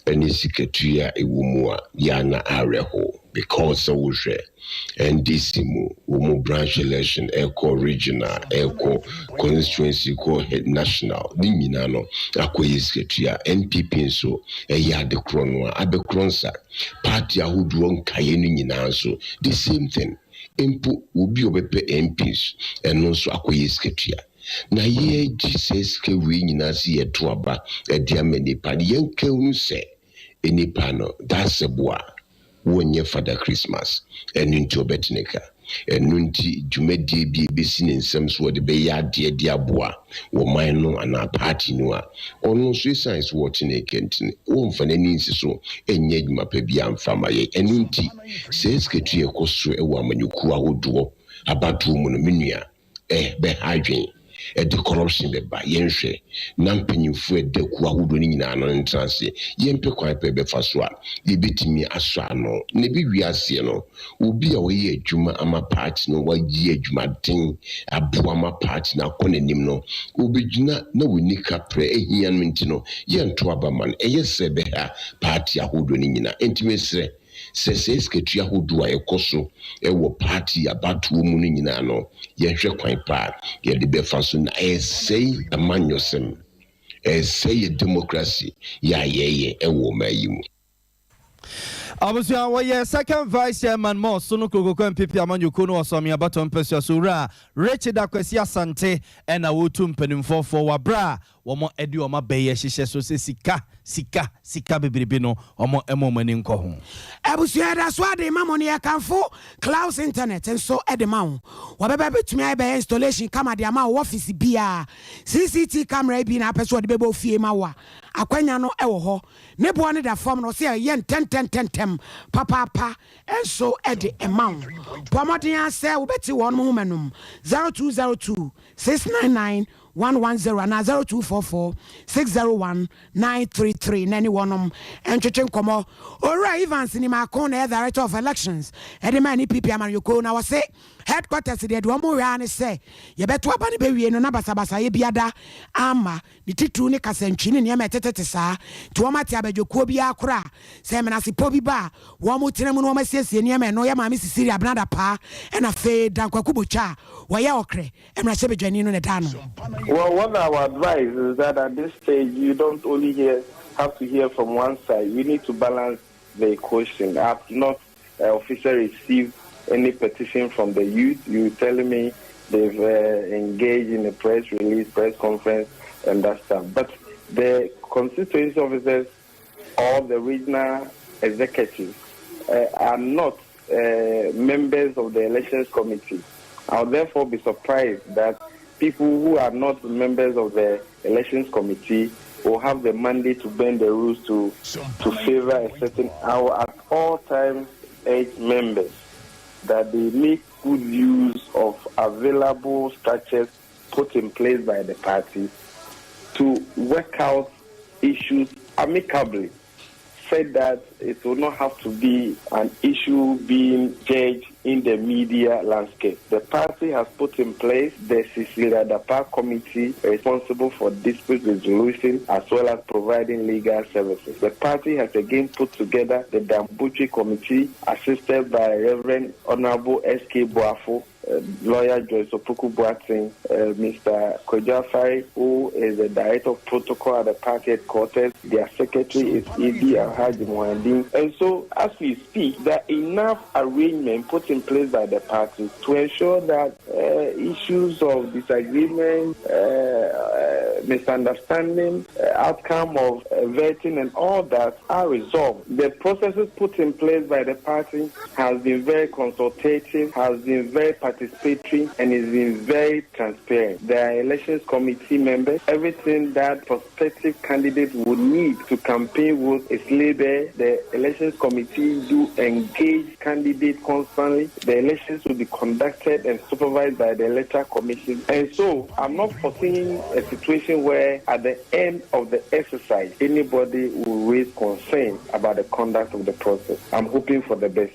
ne sikatua a ɛwɔ mu a, yɛ a na awerɛhow because sɛ wohwɛ NDC mu, wɔn mu branch election ɛkɔ regional, ɛkɔ constituency, kɔ national, ne nyinaa no akɔyɛ sikatua. NPP nso ɛyɛ ade korɔ no a abɛkorɔ nsa. Party ahodoɔ nkaeɛ no nyinaa nso the same thing. Mpo obi a ɔbɛpɛ MPs ɛno nso akɔyɛ sikatua. Na yɛgye saa sika wei nyinaa sɛ yɛto aba de ama nipa no, yɛnka hu sɛ nipa no daseboa wɔnyɛ Father Christmas, ɛno nti ɔbɛte ne ka. Ɛno nti dwumadie bi a ɛbɛsi ne nsam so wɔde bɛyɛ adeɛ de aboa wɔ man no anaa party no a, ɔno nso ɛsiane sɛ wɔte ne ka nti no, wɔmfa n'ani nsi so nyɛ adwuma pa bi amfa ma yɛn. Ɛno nti saa sikatua ɛkɔ so wɔ amanyɔkuo ahodoɔ abatoɔ mu no, me nua, eh, bɛha adwene. Ɛde corruption bɛba. Yɛnhwɛ na mpanyinfoɔ a ɛda kuo ahodoɔ no nyinaa ano no ntena ase. Yɛmpɛ kwan pɛ bɛfa so a yɛbɛtumi asɔ ano. Na ebi wie aseɛ no, obi a ɔyɛ adwuma ama party no, wayi adwumaden aboa ama party no akɔ n'anim no, obɛgyina na wɔni kaprɛ ahia no nti no, yɛnto aba ma no. Ɛyɛ sɛ bɛha party ahodoɔ no nyinaa. Enti mesrɛ sɛ sɛ sikatua ahodoɔ a ɛkɔ so ɛwɔ party abatoɔ mu no nyinaa no, yɛhwɛ kwan pa a yɛde bɛfa so na ɛsɛe amanyɔsɛm, ɛsɛe yɛ democracy yɛ a yɛyɛ ɛwɔ ɔman yi mu. Abusua, wɔyɛ second vice chairman ma ɔso no Kurokoko NPP amanyɔkuo no wɔsɔme abatɔ mpasua so, Owura Richard Akwasi Asante, ɛna wɔtu mpanimfoɔfoɔ wɔ aberɛ a wɔn de wɔn abɛyɛ hyehyɛ so sɛ sika sika sika bebrebe no, wɔn ma wɔn ani nkɔ ho. Abusua, yɛda so ade ma mo no, yɛkamfo Clouds Internet nso de ma wo. Wɔbɛbɛ bɛtumi ayɛ bɛyɛ installation kama de ama wo office biara. CCT camera bi na apɛ sɛ wɔde bɛbɔ fie ma wo a, akwanya no wɔ hɔ. Ne boɔ no da fam no, ɔsɛ ɛyɛ ntɛntɛntɛntɛm papaapa nso de ma wo. Bɔ mmɔden a sɛ wobɛte wɔn ho manom 0202 699 110 anaa 0244 601 933 na ne wɔnom ntwetwe nkɔmmɔ. Owura Evans Nimaako na ɛyɛ Director of Elections ɛde ma NPP amanyɔkuo, na wɔse headquarters deɛ, wɔn hwɛ ne sɛ yɛbɛto aba no bɛwie no na basabasayɛ biada ama ne titiriw ne kasantwi ne nneɛma ɛtetete saa, nti wɔn ate abadwokuo biara kora sɛ mmenasepɔ bi ba a, wɔn tena mu no, wɔn asiesie nneɛma. Ɛno yɛ Maame Cecilia Abnada Paa, ɛna afei Dankwaku Botwa a wɔyɛ Ɔkrɛ mmarahyɛbadwani no ne da no. Well, what our advice is that at this stage, you don't only have to hear from one side. We need to balance the equation. I've not officially received any petition from the youth. You telling me they've engaged in a press release, press conference, and that stuff. But the constituency officers or the regional executives are not members of the elections committee. I'll therefore be surprised that people who are not members of the elections committee will have the mandate to bend the rules to favor a certain. I will at all times urge members that they make good use of available structures put in place by the party to work out issues amicably, said that it will not have to be an issue being judged in the media landscape. The party has put in place the Cecilia Dapaah Committee responsible for dispute resolution as well as providing legal services. The party has again put together the Dam Botwe Committee, assisted by Reverend Honorable S.K. Boafo, Lawyer Joyce Opoku Boateng, Mr. Kwadwo Afari, who is the Director of Protocol at the party headquarters. Their secretary is Idi Alhaji Muhandin. And so, as we speak, there are enough arrangement put in place by the party to ensure that issues of disagreement, misunderstanding, outcome of vetting and all that are resolved. The processes put in place by the party has been very consultative, has been very participatory, and has been very transparent. There are elections committee members. Everything that prospective candidates would need to campaign with is laid there. The elections committee do engage candidates constantly. The elections will be conducted and supervised by the Electoral Commission. And so I'm not foreseeing a situation where at the end of the exercise anybody will raise concern about the conduct of the process. I'm hoping for the best.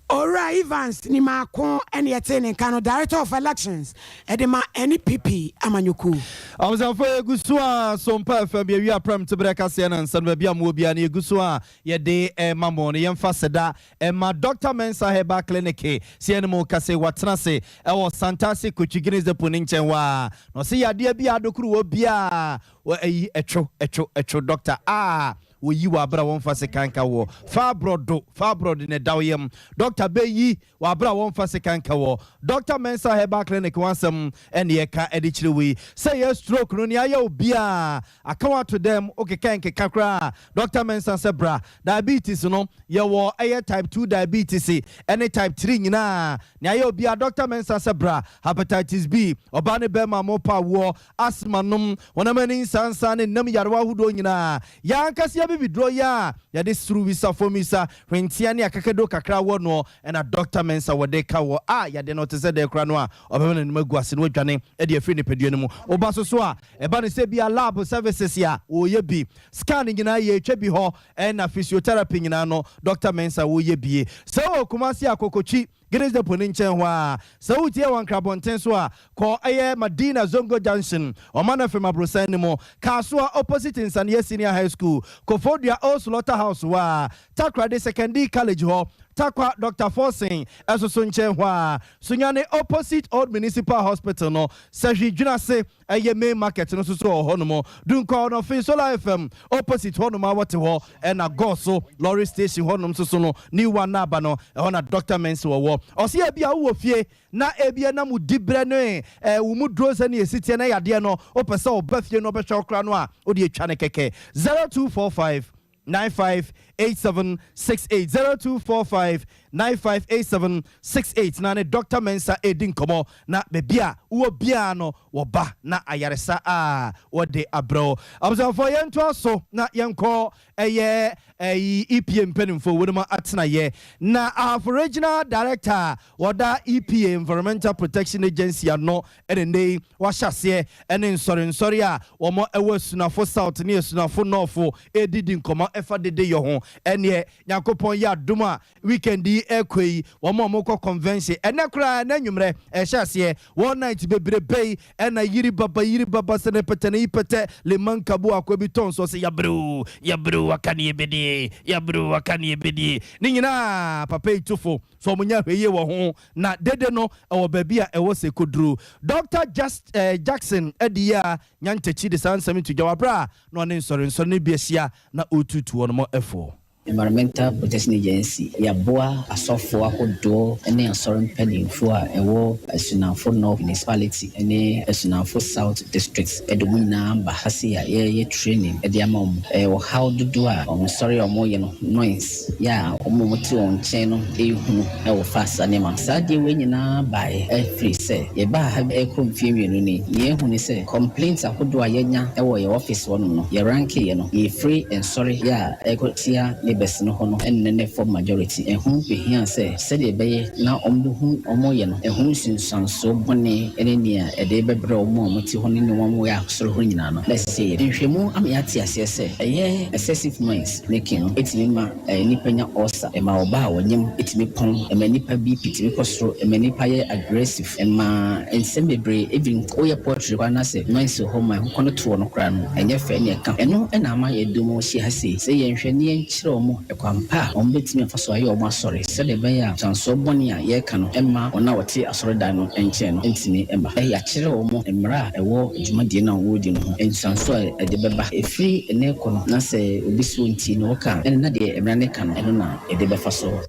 Owura Evans Nimaako ɛne ɛte ne nka no, Director of Elections ɛde ma NPP amanyɔkuo. Abusuafo, yɛgu so a Sompa FM yɛwi aprɛm te berɛ kaseɛ no nsa no, baabi a mowɔ bia no, yɛgu so a yɛde ɛma mo no. Yɛmfa seda ɛma Dr Mensa Herbal Clinic sɛ yɛne mu kase watena se ɛwɔ Santase Kotwi Depo ne nkyɛn hɔ a, na ɔsɛ yadeɛ bi a adokoro wɔ biaa ayi ɛtwo ɛtwo ɛtwo doctor a wɔyi wɔ abere a wɔmfa sekanka wɔ fibroid. Fibroid ne da yam, doctor bɛyi wɔ abere a wɔmfa sekanka wɔ. Dr Mensa Herbal Clinic wansɛm ɛne yɛka ɛde kyerɛ wei sɛ yɛ stroke no nea ayɛ obiaa aka wato dɛm wokeka nkeka koraa, Dr Mensa sɛ bra. Diabetes no, yɛwɔ ɛyɛ type 2 diabetes ɛne type 3 nyinaa, nea ayɛ obiaa, Dr Mensa sɛ bra. Hepatitis B, ɔbaa ne bɛrima mo pa awoɔ, asthma nom, wɔnam ani nsansa ne nam yarewa ahodoɔ nyinaa, yɛankasa. abibiduro yi a yɛde suruwisa, fomisa, hwentia ne akakaduro kakra wɔ noɔ ɛna Doctor Mensah wɔde ka wɔ a yadeɛ no te sɛ dɛn koraa no a ɔbɛma n'anim agu ase na wadwane de afiri nipadua no mu. Woba so so a ɛba no sɛ bia lab services a wɔyɛ bi, scan nyinaa yɛtwa bi hɔ ɛna physiotherapy nyinaa no Doctor Mensah wɔyɛ bie. Sɛ wɔ Kumasi a Kokotwi Guinness Depot no nkyɛn hɔ ara. Sɛ woretie wɔ Nkran abɔnten so a, kɔ ɛyɛ Madina Zongo Junction, Ɔman FM aborosan no mu, Kasoa opposite Nsania Senior High School, Koforidua Old Slaughter House hɔ ara, Takoradi Sekondi College hɔ, Tarkwa Doctor Forson ɛsoso nkyɛn hɔ ara, Sunyani opposite Old Municipal Hospital no, Sahwi Dwenase Ɛyɛ main market no nso so wɔ hɔ nom. Dunkwa Ɔnɔfin Solar FM opposite hɔ nom a wɔte hɔ ɛna Gɔso lorry station hɔ nom nso so no new one no aba no ɛhɔ na Doctor Mensi wɔ wɔ. Ɔse ebia wo wɔ fie na ebia na mo dibrɛ ne eh wo mu duro sɛnea esi teɛ na yadeɛ no wopɛ sɛ ɔba fie na ɔbɛhwɛ wo koraa no a wodeɛ twa no kɛkɛ 0245 958768 0245 958768 na ne Dɔkta Mensah redi nkɔmmɔ na baabi a wowɔ biara no wɔba na ayaresa a wɔde abrɛ wo. Abusuafoɔ yɛntoa so na yɛnkɔ ɛyɛ ɛyi EPA mpanimfoɔ wɔnom atenaeɛ na Ahafo Regional Director a wɔda EPA Environmental Protection Agency ano ɛna nnɛ yi wɔahyɛ aseɛ ɛne nsɔrensɔre a wɔn ɛwɔ Asunafo South ne Asunafo North redidi nkɔmmɔ ɛfa dedeyɔ ho. Ɛneɛ Nyankopɔn yɛ adom a weekend yi ɛrekɔ yi wɔn a wɔrekɔ convention ɛnɛ koraa ɛnɛ anwummerɛ ɛrehyɛ aseɛ wɔn night bebrebe yi ɛna yiri baba yiri baba sɛnɛ pɛtɛ ne yi pɛtɛ leman kabu akɔ bi tɔn so ɔsɛ yabrɛ o yabrɛ o aka ne yɛbɛdie yabrɛ o aka ne yɛbɛdie ne nyinaa papa yi tufo so wɔn nyɛ ahwɛyie wɔ ho Na dede no wɔ baabi a ɛwɔ sɛ ɛkɔduru. Dɔkta Just eh, Jackson adi yɛ a Nyantakyi de saa nsɛm yi to dwa wɔ berɛ a na ɔne nsɔrensɔre no bi ahyia na ɔretuutu wɔn fo. Environmental Protection Agency, Yɛaboa asɔfoɔ ahodoɔ ne asɔre mpanimfoɔ a ɛwɔ Asunafo North Municipality ne Asunafo South District de wɔn nyinaa aba ha sei a yɛreyɛ training de ama wɔn. Ɛyɛ ɔhaw dodoɔ a wɔn nsɔre a wɔyɛ no, noise, yɛ a wɔn a wɔte wɔn nkyɛn no rehunu wɔ fa saa nneɛma no. Saa adeɛ wei nyinaa baeɛ firi sɛ yɛbaa ha rekɔ mfeɛ mmienu ni, nea yɛahu ne sɛ complaints ahodoɔ a yɛanya wɔ yɛn office hɔ nom no, yɛ rankeeɛ no, yɛfiri nsɔre yɛ a ɛrekɔ tia neighbours no hɔ no nnɛ ne fam majority. Ɛho bɛhiaa sɛ sɛdeɛ ɛbɛyɛ na wɔbɛhu wɔn yɛ no, ɛho nsunsuansoɔ bɔne ne nea ɛde bɛbrɛ wɔn a wɔte hɔ ne nea wɔyɛ asɔre hɔ no nyinaa no, na ɛsɛ sɛ yɛyɛ. Nhwehwɛmu ama yɛate aseɛ sɛ ɛyɛ excessive noise making no tumi ma nnipa nya ulcer, ɛma ɔbaa a ɔnyem tumi pɔn, ɛma nnipa BP tumi kɔ soro, ɛma nnipa yɛ aggressive, ɛma nsɛm bebree, even woyɛ poultry koraa na sɛ noise wɔ hɔ ma nkokɔ no toɔ no koraa no, ɛnyɛ fɛ ne ɛka. Ɛno na ama yɛde wɔn ahyia ha sei, sɛ yɛnhwɛ na yɛnkyerɛ wɔn kwan pa a wɔbɛtumi afa so ayɛ wɔn asɔre sɛdeɛ ɛbɛyɛ a nsuansoɔ bɔne a yɛreka no mma wɔn a wɔte asɔredan no nkyɛn no ntumi mma. Yɛakyerɛ wɔn mmara a ɛwɔ dwumadie no a wɔredi no ho, nsuansoɔ a ɛde bɛba. Ɛfiri ɛnnɛ rekɔ no, na sɛ obi se ɔntie na ɔka a, ɛnne na deɛ mmara no reka no, ɛno na yɛde bɛfa so.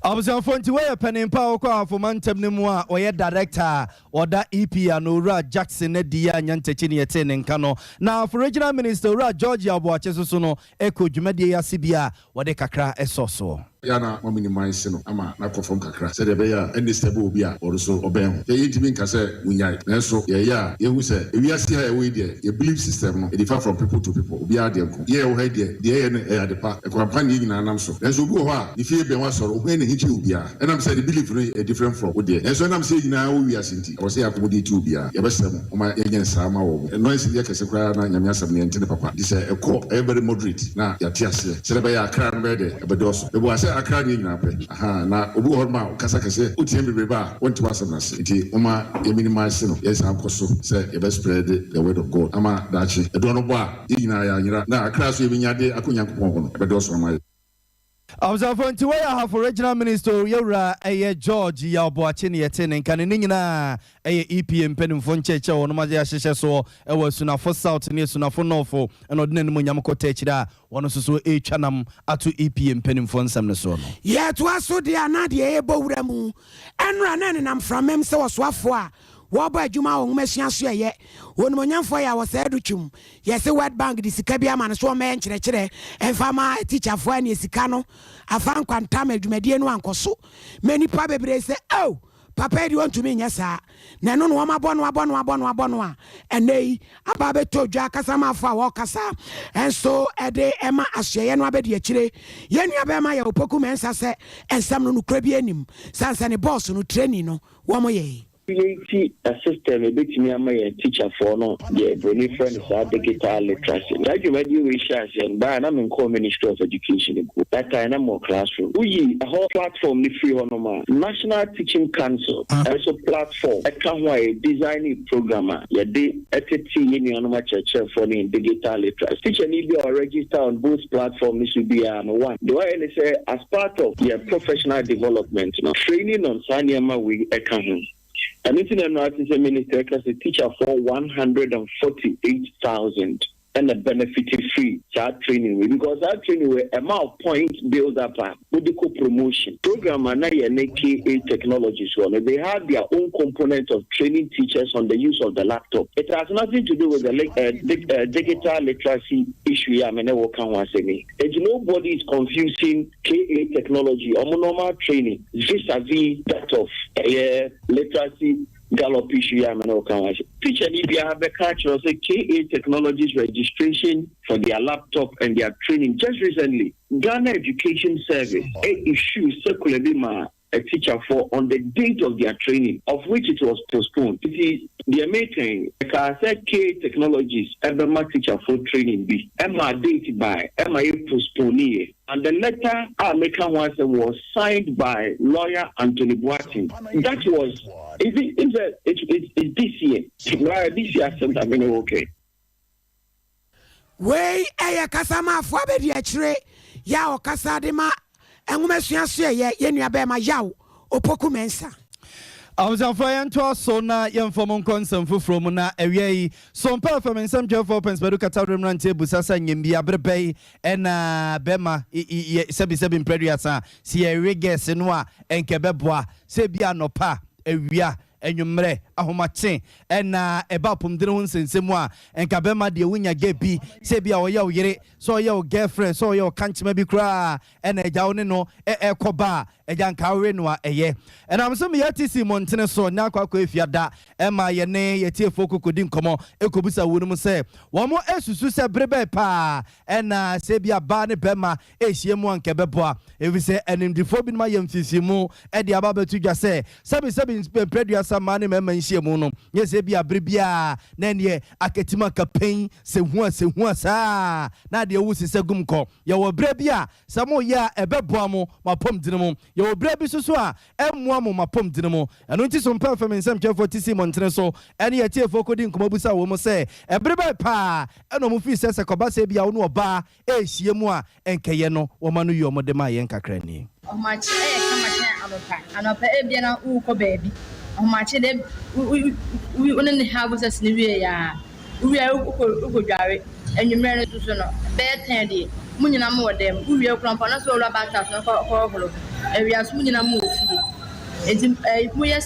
Abusuafoɔ nti wei yɛ panin pa a ɔkɔ Ahafo mantam no mu a ɔyɛ director a ɔda EP ano Owura Jackson adi a Nyantakyi ne yɛtee ne nka no. Na Ahafo Regional Minister Owura George Yaw Boakye nso so no kɔ dwumadie yi ase bi a wɔde kakra sɔ soɔ. Yɛ a na moaminimize no ama no akɔ fam kakra sɛdeɛ ɛbɛyɛ a ɛnnisturb obi a ɔno nso ɔbɛn ho. Yɛ yɛntumi nka sɛ monnyae, nanso yɛyɛ a yɛhu sɛ ewiase ha a yɛwɔ yi deɛ, yɛ belief system no, ɛdiffer from people to people, obiara deɛ nko. Yɛ yɛwɔ ha yi deɛ, deɛ yɛyɛ no ɛyɛ ade pa, ɛkwan pa na yɛn nyinaa nam so. Nanso obi wɔ hɔ a, ne fie bɛn w'asɔre, ohun ne he kyɛn obiara. Ɛnam sɛ ne belief no yɛ different from wo deɛ. Nanso ɛnam sɛ yɛn nyinaa wɔ wiase nti, ɛwɔ sɛ yɛ accommodate obiara. Yɛbɛsrɛ mo, momma yɛnyɛ nsaa mma wɔn. Noise no yɛ kɛse koraa na Nyame asɛm no yɛnte no papa. Nti sɛ ɛkɔ, ɛyɛ very moderate na yɛate aseɛ. Sɛdeɛ ɛbɛyɛ a akra no bɛyɛ dɛ, ɛbɛdɔɔso. Mebua sɛ akra ne yɛn nyinaa pɛ. Ahaa, na obi wɔ hɔnom a ɔkasa kɛse, woteam bebrebe a, wonte w'asɛm no ase. Nti momma yɛ minimize no, yɛnsan nkɔ so sɛ yɛbɛ spread the word of God ama daakye ɛdɔn no bɔ a, yɛn nyinaa yɛanyera, na akra nso yɛbɛnya de akɔ Nyankopɔn hɔ no, ɛbɛdɔɔso ama yɛn. Abusuafo nti wɔyɛ Ahafo Regional Minister o yɛwura ɛyɛ George Yaw Boakye ne yɛtee ne nka no ne nyinaa ɛyɛ EPA mpanimfoɔ nkyerɛkyerɛ a wɔnom agye ahyehyɛ soɔ ɛwɔ Asunafo South ne Asunafo North ɛna ɔde n'animuonyam kɔtɔ akyire a wɔn nso so ɛretwa nam ato EPA mpanimfoɔ nsɛm no soɔ no. Yɛtoa so deɛ a na deɛ ɛrebɔ wura mu ɛnora na ɛnenam framam sɛ ɔsoafoɔ a wɔrebɔ adwuma wɔ nwomasua so ɛyɛ Onimuonyamfoɔ yɛ a wɔsɛe do twum. Yɛse World Bank de sika bi ama no so ɔmmɛyɛ nkyerɛkyerɛ mfa ma atikyafoɔ ɛneɛ sika no afa nkwantam adwumadie no ankɔ so ma nnipa bebree sɛ oh! Papa yi deɛ ɔntumi nyɛ saa. Na ɛno na wɔabɔ no abɔ no abɔ no abɔ no a ɛnnɛ yi aba abɛtɔ dwa kasamafo a wɔrekasa nso de ma asoɛeɛ no abɛdi akyire. Yɛn nuabarima Yaw Opoku Mensah sɛ nsɛm no nokorɛ biara nnim sane sɛ ne bɔɔso no training no wɔyɛe. Create a system ebetumi ama yɛn tikyafoɔ no deɛ broni frɛ no saa digital literacy. Saa dwumadie wei hyɛɛ aseɛ no, baa na menkɔɔ Ministry of Education mpo. That time na mewɔ classroom. Woyi ɛhɔ platform no firi hɔnom a, National Teaching Council nso platform ka ho a yɛ designee program a yɛde tete yɛn nuanom akyerɛkyerɛfoɔ no in digital literacy. Tikyani bi a ɔregister on both platform no so biara no, one, deɛ ɔyɛ ne sɛ as part of yɛn professional development no, training on saa nneɛma wei ka ho. Ɛno nti na ɛno ara te sɛ minister reka sɛ tikyafoɔ 148,000 na benefit firi saa training wei because saa training wei ɛma wo point build up a wode kɔ promotion. Program a na yɛne KA Technologies wɔ no, they have their own component of training teachers on the use of the laptop. It has nothing to do with the digital literacy issue yi a me ne wo ka ho asɛm yi. Enti nobody is confusing KA Technology, wɔn normal training vis a vis that of ɛyɛ literacy Gallop issue yi a me ne wo ka ho asɛm. Tikyani biara bɛka akyerɛ wo sɛ KA Technologies registration for their laptop and their training just recently Ghana Education Service issue circular bi maa atikyafoɔ on the date of their training of which it was postponed. Nti deɛ meka yi, ɛkaa sɛ KA Technologies bɛma tikyafoɔ training bi, ɛmaa date bae, ɛma yɛ postponeeɛ. And the letter a meka ho asɛm was signed by lawyer Anthony Boateng. That was, is it, is it, it, it's this year. This year asɛm na me ne wo kɛ. Wei yɛ kasamafoɔ abɛdiakyire yɛ a ɔkasa de ma nwomasua soɛyɛ yɛn nuabɛɛma Yaw Opoku Mensah. Abusuafoɔ yɛntoa so na yɛmfa mo nkɔ nsɛm foforɔ mu na awia yi Sompa FM nsɛmtwerɛfoɔ Prince Badu Katawere mmeranteɛ busa sɛ nyɛmbia bere bɛn ɛna bɛma yɛ sɛbi sɛbi mprɛduasa sɛ yɛwe gɛɛse no a ɛnka ɛbɛboa sɛ bi anɔpa awia anwummerɛ ahomakye ɛna ɛba apɔmuden ho nsɛnsɛm mu a nka bɛma deɛ wonya gɛ bi sɛ bi a ɔyɛ wo yere sɛ ɔyɛ wo girlfriend sɛ ɔyɛ wo kankyema bi koraa ɛna agya wo ne no ɛkɔ ba a agya nka wowe no a ɛyɛ ɛnam so meyɛ te si mmɔntene so ne akɔ akɔ efiada ɛma yɛne yɛtiefoɔ kɔkɔdi nkɔmmɔ ɛkɔbusa wo no mu sɛ wɔn asusu sɛ bere bɛɛ paa ɛna sɛ bi abaa ne bɛrima ɛhyia mu anka ɛbɛboa ɛfiri sɛ animdifoɔ binom ayɛ mfimfini ɛde aba abɛto dwa sɛ sɛbi sɛbi mprɛduasa mmaa ne mmarima nhyia mu no nyɛ sɛ bi abere biara na ɛneɛ akatim akapɛn sɛ hu a sɛ hu a saa na adeɛ wo sisɛ gum kɔ. Yɛwɔ berɛ bi a sɛ moyɛ a ɛbɛboa mo mo apɔmdene mu, yɛwɔ berɛ bi soso a ɛmmoa mo mo apɔmdene mu. Ɛno nti so mpɛ fam nsɛmtwerɛfoɔ te si mmɔntene so ɛne yɛtiefoɔ kɔdi nkɔmmɔ busa wɔ mu sɛ ɛbere bɛɛ paa ɛna ɔmo fii sɛ sɛ kɔba sɛ bi a wo ne ɔbaa ɛɛhyia mu a ɛnkɛyɛ no wɔma no yi ɔmo de ma yɛn kakra ni. Ɔhomakye ɛyɛ kama kyɛn anɔpa. Anɔpa ebia na wokɔ baabi. Ɔhomakye de, wo ne ne have sex ne wie ya, wowie a wokɔ dware. Anwummerɛ no nso no bɛyɛ 10 deɛ, mo nyinaa mo wɔ dɛm. Wowie kora mpo na sɛ wɔwura bathhouse no kɔhoro. Awia so mo nyinaa mo wɔ fie, nti moyɛ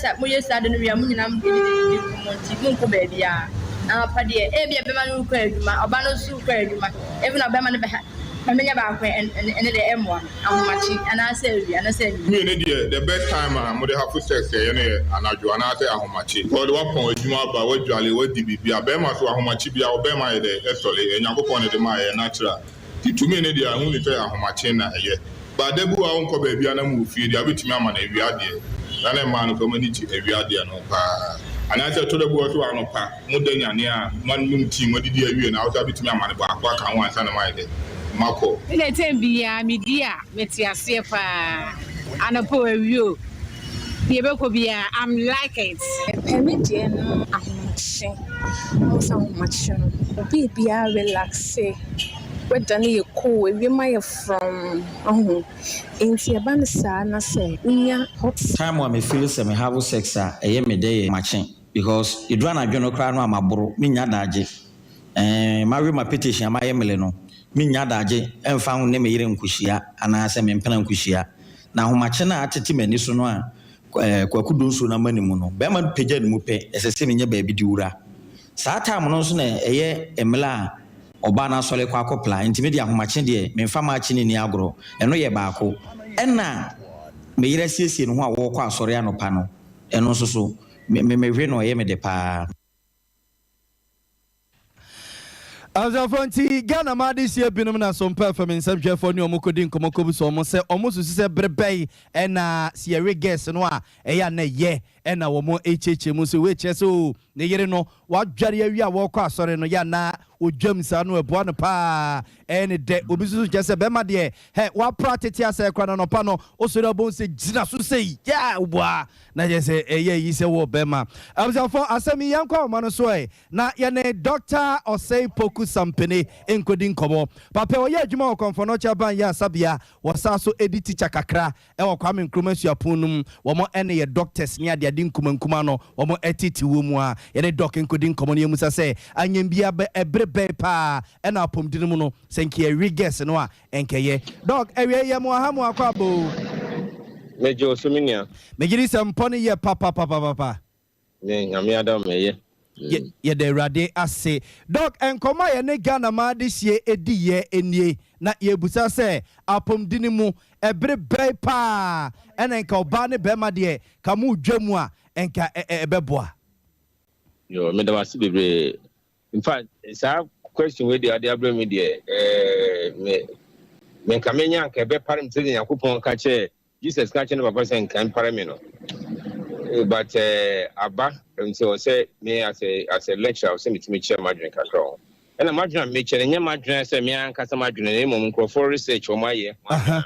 saa de no wie a, mo nyinaa mo didi nkɔmmɔ, nti monkɔ baabiara. Anɔpa deɛ, ebia bɛma no kɔ adwuma, ɔba no nso kɔ adwuma, even ɔbɛma no bɛha mɛmɛnya baako. Ɛne deɛ ɛmmoa no ahomakye anaasɛ awia anaasɛ anwummerɛ. Mmienu deɛ, the best time a mode have sex ɛyɛ no yɛ anadwo anaasɛ ahomakye. Wɔde wapɔn adwuma aba, wadwale, wadi biribi a bɛrima so ahomakye bi a ɔbɛrima yɛ dɛ ɛsɔle Nyankopɔn ne de maa yɛ natural. Nti tumi ne deɛ ahu ne sɛ ahomakye na ɛyɛ baada bi wɔ a wonkɔ baabi a na mu wɔ fie deɛ wobɛtumi ama no awia deɛ na ne mmaa no sɛ ɔmo ani gye awia deɛ no paa anaasɛ ɛtɔ da bi wɔ so anɔpa mo da nyane a moanom tea, moadidi awie na wosɛ wobɛtumi ama no baako aka ho ansa na moayɛ dɛ makɔ. Ɛna ɛtɛn biara medi a mete aseɛ paa. Anɔpa o, awie o, deɛ ɛbɛkɔ biara, I'm like it. Pɛ me deɛ no ahomakye. Wohu sɛ ahomakye no, biribiara relax. Weather no yɛ cool, ewiem ayɛ frɔmm, ɔho. Nti ɛba no saa na sɛ wonya hot Time a me feel sɛ me have sex a ɛyɛ me dɛ yɛ makye because ɛduru anadwo no koraa no a maboro menya adagye mawe ma petition a mayɛ mele no menya adagye ɛmfa ho ne me yere nkɔhyia anaasɛ me mpena nkɔhyia na ahomakye no a atete m'ani so no a Kwaku Donsuo no ama ne mu no bɛrima no pagya ne mu pɛ ɛsɛ sɛ menya baabi de wura. Saa time no nso na ɛyɛ mmerɛ a ɔbaa no asɔre kɔ akɔpla, nti me de ahomakye deɛ memfa maakye ne ni agorɔ. Ɛno yɛ baako. Ɛna me yere asiesie ne ho a wɔrekɔ asɔre anɔpa no. Ɛno nso so, me me mewe no ɛyɛ me dɛ paa. Abusuafoɔ nti Ghana ma adehyeɛ binom na Sompa FM nsɛmtwerɛfoɔ ne wɔn kɔdi nkɔmmɔ kɔbisa wɔn sɛ wɔn susu sɛ bere bɛn na sɛ yɛwe gas no a ɛyɛ a na ɛyɛ na wɔn rekyerɛkyerɛ mu sɛ wei kyerɛ sɛ oo ne yere no wadware awie a wɔrekɔ asɔre no yɛ a na ɔdwam saa no ɛboa no paa ɛyɛ ne dɛ. Obi nso so kyerɛ sɛ bɛrima deɛ hɛ wapra tete asɛe koraa na anɔpa no wosɔre a wobɛhu sɛ gyina so sei yeah woboa na kyerɛ sɛ ɛyɛ ayi sɛ wɔ bɛrima. Abusuafoɔ asɛm yi yɛnkɔ ahoma no so ɛ na yɛne Dɔkta Osei Poku Sampene nkɔdi nkɔmmɔ. Papa yi ɔyɛ adwuma wɔ Kɔmfɔnɔkye Aban Ayarsabea, wɔsan so di tikya kakra wɔ Kwame Nkrumah Suapɔn no mu. Wɔn ne yɛ doctors ne adeade nkumankuma no wɔn tete wɔ mu a. Yɛne Doc nkɔdi nkɔmmɔ na yɛmmisa sɛ, anyambia bɛ ɛbere bɛn paa na apɔmuden mu no sɛ nka yɛwe gas no a ɛnkɛyɛ? Doc, awiei yɛ mo aha mo akɔ aba o. Megye wo so me nua. Megye di sɛ mpɔ no yɛ papapapapa. Me Nyame adom ɛyɛ. Yɛ yɛda Awurade ase. Doc, nkɔmmɔ a yɛne Ghana man adehyeɛ diiɛ nie, na yɛrebisa sɛ, apɔmudini mu, ɛbere bɛn paa ɛna nka ɔbaa ne barima deɛ ka mo redwa mu a nka ɛbɛboa? Yo, meda wo ase bebree. In fact, saa question wei deɛ ade abrɛ me deɛ, eh, me, me nka menya nka ɛbɛpare me sɛdeɛ Nyankopɔn ka kyerɛ Jesus ka kyerɛ ne papa sɛ nka mpare me no but eh, aba nti ɔwɔ sɛ me as a as a lecturer ɔwɔ sɛ metumi kyerɛ m'adwene kakra wɔ ho. Ɛna m'adwene a mekyerɛ no nyɛ m'adwene sɛ me ankasa m'adwene na mmom nkurɔfoɔ research wɔn ayɛ ho adwene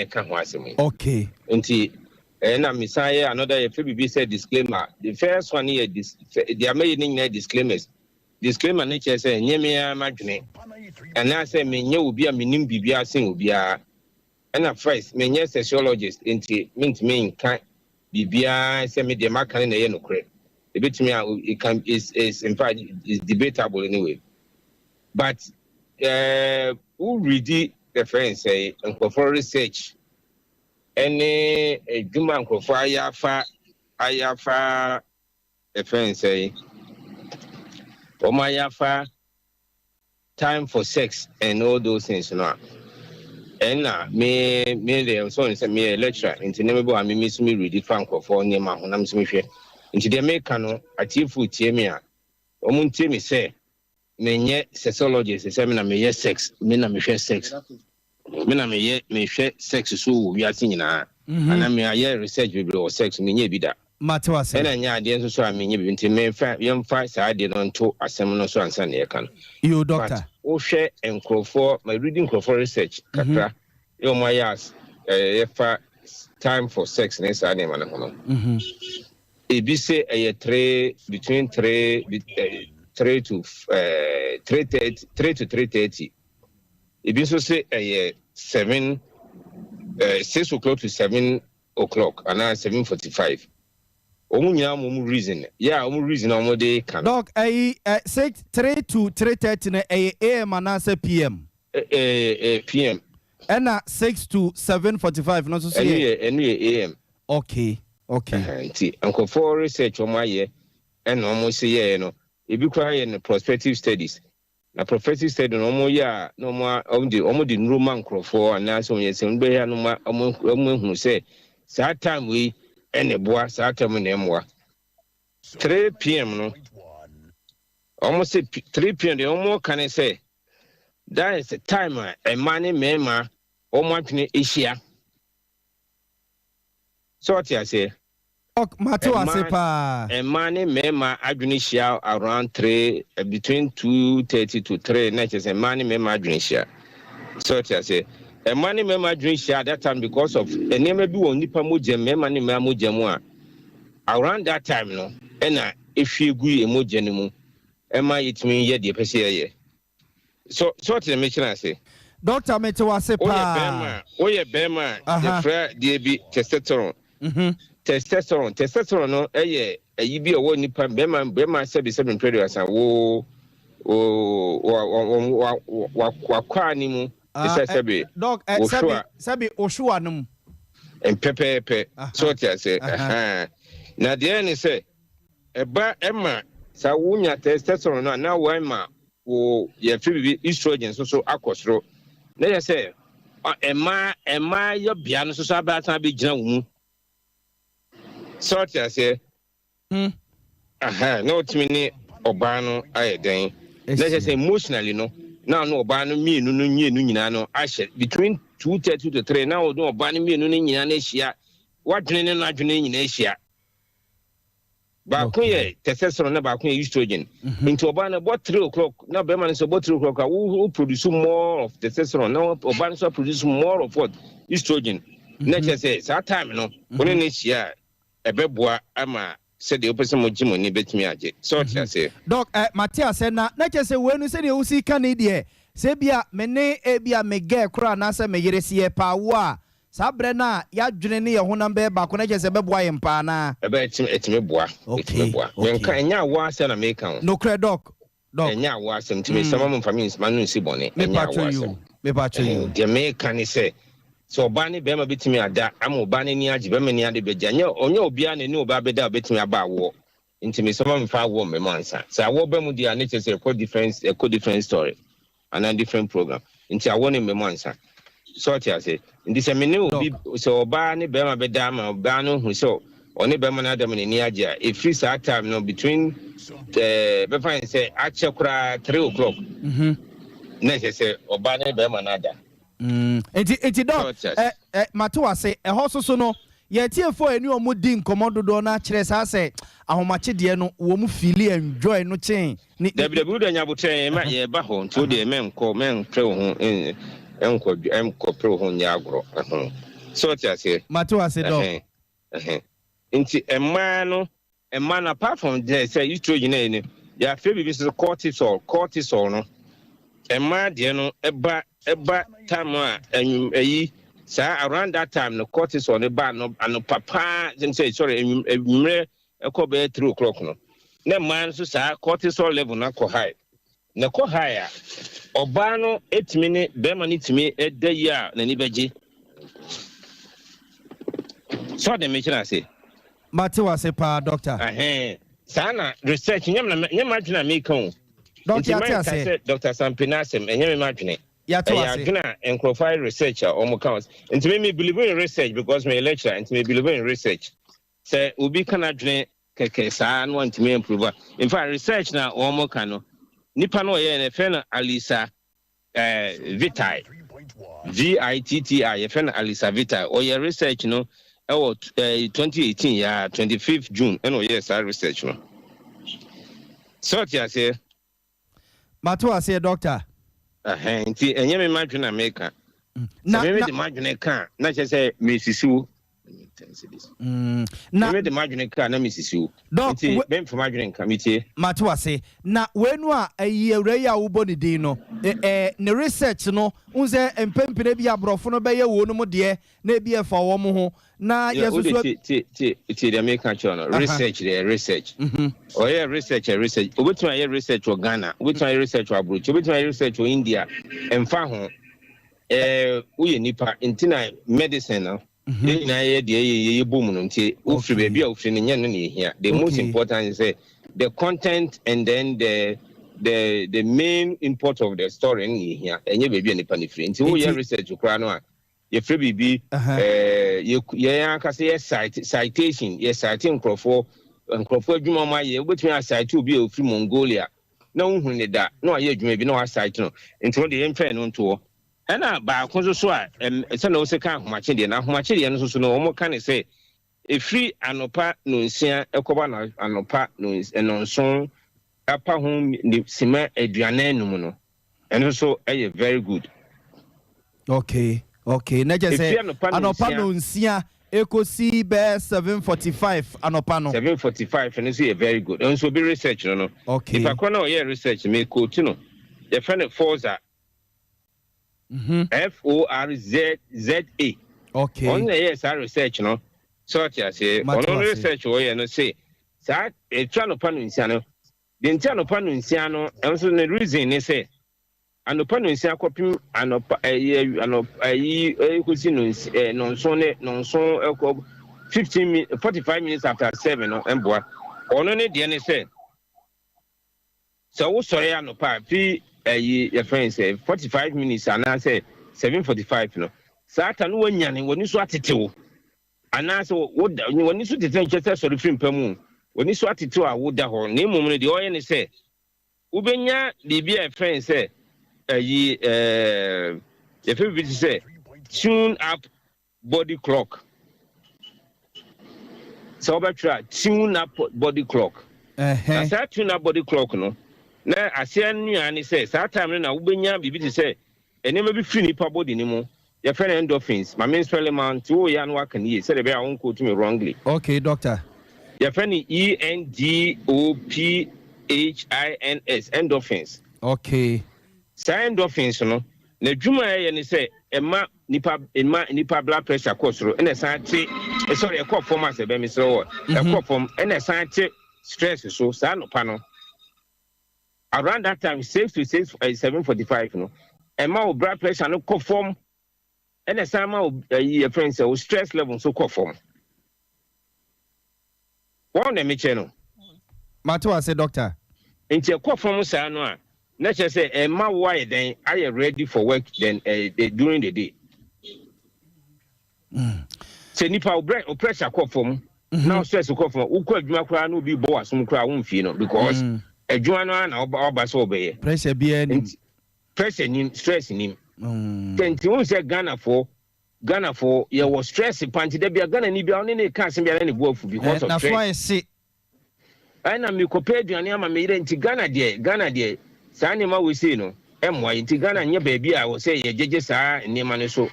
a meka ho asɛm yi. Okay. Nti ɛna mesan yɛ another yɛfrɛ biribi sɛ disclaimer. The first one yɛ dis deɛ mɛyɛ ne nyinaa disclaimers. Disclaimer no kyerɛ sɛ nyɛ me ara m'adwene anaasɛ menyɛ obi a menim biribiara sen obiara. Ɛna first, menyɛ sexologist nti mentumi nka biribiara sɛ me deɛ maka no na ɛyɛ nokorɛ. Ɛbɛtumi a, it can, it's, it's, in fact, it's debatable anyway. But eh, wo readi yɛfrɛ no sɛn, nkurɔfoɔ research ɛne adwuma a nkurɔfoɔ ayɛ afa, ayɛ afa, yɛfrɛ no sɛn, wɔn ayɛ afa time for sex and all those things no a, ɛnna me me deɛ nso ɔno sɛ meyɛ lecturer nti nneɛma bi wɔ ha me me nso me read fa nkurɔfoɔ nneɛma ho na me nso mehwɛ nti deɛ meka no atiefoɔ tie me a wɔn ntie me sɛ menyɛ sexologist sɛ me na meyɛ sex me na mehwɛ sex Me na meyɛ mehwɛ sex so wɔ wiase nyinaa. Anaa me ayɛ research bebree wɔ sex menyɛɛ bi da. Mate wo ase. Ɛna ɛnyɛ adeɛ nso so a menyɛ bi nti memfa yɛmfa saa adeɛ no nto asɛm no so ansa na yɛka no. Yoo doctor. But wohwɛ nkurɔfoɔ ma reading nkurɔfoɔ research kakra yɛ wɔn ayɛ as yɛfa time for sex ne saa nneɛma no ho no. Ebi se ɛyɛ three between three 3 to 3:30 3 to 3:30. Ebi nso se ɛyɛ 7 6 o'clock to 7 o'clock anaa 7:45. Wɔn nyinaa wɔn reason yɛ a wɔn reason a wɔn de ka no. Doc, ɛyi 6 3 to 3:30 no ɛyɛ AM anaasɛ PM? PM. Ɛna 6 to 7:45 no nso so ɛno yɛ? Yɛ ɛno yɛ AM. Okay. Nti nkurɔfoɔ research wɔn ayɛ ɛna wɔn se yɛɛ no ebi koraa yɛ no prospective studies na prospective study no wɔn yɛ a na wɔn a wɔn de nnuro ma nkurɔfoɔ anaasɛ wɔn yɛ sɛ wɔn bɛyɛ no ma wɔn ehunu sɛ saa time wei ɛna ɛboa saa time na ɛmoa. 3 p.m. no wɔn sɛ 3 p.m. deɛ wɔn ka ne sɛ that is the time a mmaa ne mmarima wɔn adwene ahyia sɛ ɔte aseɛ. Doc, mate wo ase paa. Mmaa ne mmarima adwene hyia around 3 between 2:30 to 3 na kyerɛ sɛ mmaa ne mmarima adwene hyia sɛ ɔte aseɛ. Mmaa ne mmarima adwene hyia at that time because of nneɛma bi wɔ nipa mogya mu, mmarima ne mmaa mogya mu a around that time no ɛna ehwie gu yɛn mogya no mu ɛma yɛtumi yɛ deɛ pɛ sɛ yɛyɛ so ɔte na mekyerɛ ase. Doctor, mete wo ase Woyɛ paa. Bɛrima a woyɛ bɛrima a yɛfrɛ deɛ bi testosterone. Testosterone no ɛyɛ ɛyi bi a ɛwɔ nipa bɛrima sɛbi sɛbi mpɛrɛ wo wo wa wa wa wakwaa ne mu te sɛ sɛbi Doc, wohwewa. Sɛbi sɛbi ohwewa no mu. Mpɛpɛɛpɛ so ɔte ase. Na deɛ ne sɛ ɛba ɛma saa wonya testosterone no a na wɔma wo yɛfrɛ biribi estrogen nso so akɔ soro na yɛ sɛ ɛmaa yɛ bea no nso so abɛsan abɛgyina wo mu. Sɛ ɔte aseɛ? Hmm. Aha, na ɔtumi ne ɔbaa no ayɛ dɛn? Na kyerɛ sɛ emotionally no, na ɔne ɔbaa no mmienu no mmienu nyinaa no ahyɛ between 2:30 to 3 na ɔne ɔbaa no mmienu no nyinaa no ahyia. Wadwene ne n'adwene nyinaa ahyia. Baako yɛ testosterone na baako yɛ estrogen. Mhm. Nti ɔbaa no bɔ 3 o'clock na bɛrima no nso bɔ 3 o'clock a wo produce more of testosterone na ɔbaa no nso produce more of what? Estrogen. Na kyerɛ sɛ saa time no wo ne no hyia a ɛbɛboa ama sɛdeɛ wopɛ sɛ mogye mo ani bɛtumi agye. Sɛ ɔte aseɛ? Doc, mate asɛ na kyerɛ sɛ wei no sɛdeɛ wosi ka ne deɛ sɛ ebia me ne ebia me girl koraa anaasɛ me yere sɛ yɛpɛ awoɔ a saa berɛ no a yɛadwene ne yɛn honam bɛyɛ baako na kyerɛ sɛ ɛbɛboa yɛn paa anaa? Ɛbɛ ɛtumi ɛtumi boa. Ɛtumi boa. Menka ɛnyɛ awoɔ asɛm na meka o. Nokorɛ Doc. Doc. Ɛnyɛ awoɔ asɛm nti mesrɛ mo mfa me m'ano nsi bɔne. Ɛnyɛ awoɔ asɛm. Mepatwo yi o. Deɛ meka ne sɛ sɛ ɔbaa ne bɛrima bɛtumi ada ama ɔbaa no ani agye bɛrima ani ade bɛgye anyɛ ɔnyɛ obiara na ɛne ɔbaa bɛda a ɔbɛtumi aba awoɔ nti mesrɛ mo mfa awoɔ mmɛ mu ansa. Sɛ awoɔ ba mu deɛ a ne kyerɛ sɛ ɛkɔ different ɛkɔ different story anaa different program nti awoɔ no mmɛ mu ansa. Sɛ ɔte ase? Nti sɛ me ne obi sɛ ɔbaa ne bɛrima bɛda ama ɔbaa no hu sɛ ɔne bɛrima no ada ma n'ani agye a ɛfiri saa time no between bɛfa ne sɛ akyɛ koraa 3 o'clock na ɛsɛ sɛ ɔbaa ne bɛrima no ada. Nti Doc, ɛ ɛ mate wase ɛhɔ soso no yɛtiefo a ɛne ɔmo di nkɔmmɔ dodoɔ no akyerɛ saa sɛ ahomakye deɛ no wɔn feel enjoy no kyɛn ne. Dabi dabi, wode anya abotire yɛma yɛba hɔ nti wode mɛnkɔ mɛmpere wo ho nkɔ nkɔpere wo ho nyɛ agorɔ ɛho sɛ ɔte aseɛ. Mate wase, Doc. Ɛhɛn nti mmaa no apart from the sɛ estrogen na yɛ no yɛafrɛ biribi sɛ cortisol. Cortisol no mmaa deɛ no ɛba time a ɛnwum ɛyi saa around that time no cortisol no ba anɔpa paa sɛ sorry enwummerɛ ɛkɔ bɛyɛ 3 o'clock no na mmaa nso saa cortisol level no akɔ high na ɛkɔ high a ɔbaa no etumi ne bɛrima no tumi ɛda yi a n'ani bɛgye sɛ ɔde mekyerɛ ase. Mate wase paa, doctor. Ɛhɛn, saa na research nyɛ na nyɛ ma adwene a meka o. Nti manka sɛ Dr. Sampe n'asɛm ɛnyɛ me ma adwene. Yɛate ɛyɛ adwene a nkurɔfoɔ ayɛ research a wɔn ka nti me believe in research because me lecturer nti me believe in research sɛ obi ka n'adwene kɛkɛ saa na wɔntumi improve a in fact research na wɔn ka no nipa no ɔyɛ no yɛfrɛ no Alisa Vitti, Vitti, yɛfrɛ no Alisa Vitti. Ɔyɛ research no ɛwɔ 2018 ya 25 June ɛna ɔyɛ saa research no sɛ ɔte aseɛ. Mate aseɛ, doctor. Ɛhɛn, nti ɛnyɛ me madwene na meka sɛ meme de madwene ka na kyerɛ sɛ mesisi wo. Na meme de madwene ka na mesisi wo nti memfa madwene nka metie. Mate wase. Na wei a ɛyi awura yi a wobɔ ne din no ne research no n sɛ mpempene bi aborɔfo no bɛyɛ wɔn mu deɛ na ebi ɛfa wɔn ho na yɛ soso. Tie tie tie, deɛ meka kyerɛ no research deɛ research ɔyɛ research ɛ research obetumi ayɛ research wɔ Ghana, obetumi ayɛ research wɔ aburokyi, obetumi ayɛ research wɔ India, ɛnfa ho woyɛ nipa nti na medicine no yɛn nyinaa yɛ deɛ yɛ yɛ bɔ mu no nti wofiri baabi a wofiri no nyɛ no na ehia. The most important is say the content and then the main import of the story no na ehia, ɛnyɛ baabi a nipa no firi. Nti woyɛ research koraa no a yɛfrɛ biribi yɛn ankasa yɛ citation, yɛ cite nkurɔfoɔ adwuma ɔmo ayɛ. Wobɛtumi acite obi a ofiri Mongolia na wohu ne da na wayɛ adwuma bi na wacite no nti wɔn de yɛmfɛn no ntoɔ. Ɛna baako nso so a sɛnea wɔsɛ ka ahomakye deɛ na ahomakye deɛ no nso so no wɔn ka ne sɛ efiri anɔpa 9 ɛkɔba anɔpa 7 apa ho ne sima 45 no ɛno nso ɛyɛ very good. Okay, na kyerɛ sɛ anɔpa 9 ekosi bɛɛ 7:45 anɔpa no. 7:45 no nso yɛ very good. Ɛno nso obi research no. Nipa korɔ na ɔyɛ research mi kootu no yɛfrɛ no Forza. Forzza. Ɔno na ɛyɛ saa research no sɛ ɔte aseɛ. Ɔno no research wɔyɛ no se saa etu anɔpa 9 no de nti anɔpa 9 no ɛno nso ne reason ne sɛ anɔpa 9 kɔpem anɔpa ɛyɛ anɔpa ɛyi ɛkɔsi nonsi 7 ne 7 ɛkɔ 15 min 45 minutes after 7 no ɛmboa. Ɔno ne deɛ ne sɛ wosɔre anɔpa a fi ɛyi yɛfrɛ sɛ 45 minutes anaasɛ 7:45 no saa ta no wanyane w'ani so atetew. Anaasɛ woda, w'ani so tete nkyɛ sɛ sɔre firi mpa mu, w'ani so atetew a woda hɔ, na mmom no deɛ ɔyɛ ne sɛ, wobɛnya biribi a yɛfrɛ no sɛ ayi ɛɛ yɛfrɛ biribi te sɛ tune up body clock. Sɛ wobɛtwerɛ a tune up body clock. Na saa tune up body clock no, na aseɛ nua ne sɛ saa time no na wobɛnya biribi te sɛ Nneɛma bi firi nipa body no mu, yɛfrɛ no endorphins. Ma me nspɛle ma wo nti woyɛ a na woaka no yie sɛdeɛ ɛbɛyɛ a wo nquote me wrongly. Okay doctor. Yɛfrɛ no E-N-D-O-P-H-I-N-S, endorphins. Okay. Saa endorphins no, n'adwuma a ɛyɛ ne sɛ ɛma nipa ɛma nipa blood pressure kɔ soro ɛna ɛsan te, sorry, ɛkɔ fam asɛ bɛ mesrɛ wɔ, ɛkɔ fam ɛna ɛsan te stress so saa anɔpa no. Around that time, 6 to 6, 7:45 no, ɛma wo blood pressure no kɔ fam, ɛna ɛsan ma wo ɛyi yɛ fɛn sɛ wo stress level nso kɔ fam. Wɔn na ɛmekyɛ no. Mate wase, doctor. Nti ɛkɔ fam saa no a, na kyerɛ sɛ ɛma wo ayɛ dɛn ayɛ ready for work then during the day. Sɛ nipa wo brɛ wo pressure kɔ fam na wo stress kɔ fam, wokɔ adwuma koraa na obi bɔ w'asom koraa womfii no because adwuma no ara na waba sɛ wobɛyɛ. Pressure biara nim. Nti pressure nim, stress nim. Sɛ nti wohu sɛ Ghanafoɔ Ghanafoɔ yɛwɔ stress pa nti da bia Ghana ni bia wo ne ne ka asɛm biara na ne bo afu because of N'aso stress. ayɛ se. Ɛna mekɔpɛ aduane ama me yerɛ nti Ghana deɛ Ghana deɛ saa nneɛma wei sei no ɛmmoa yɛn nti Ghana nyɛ baabi a wɔ sɛ yɛgyegye saa nneɛma no so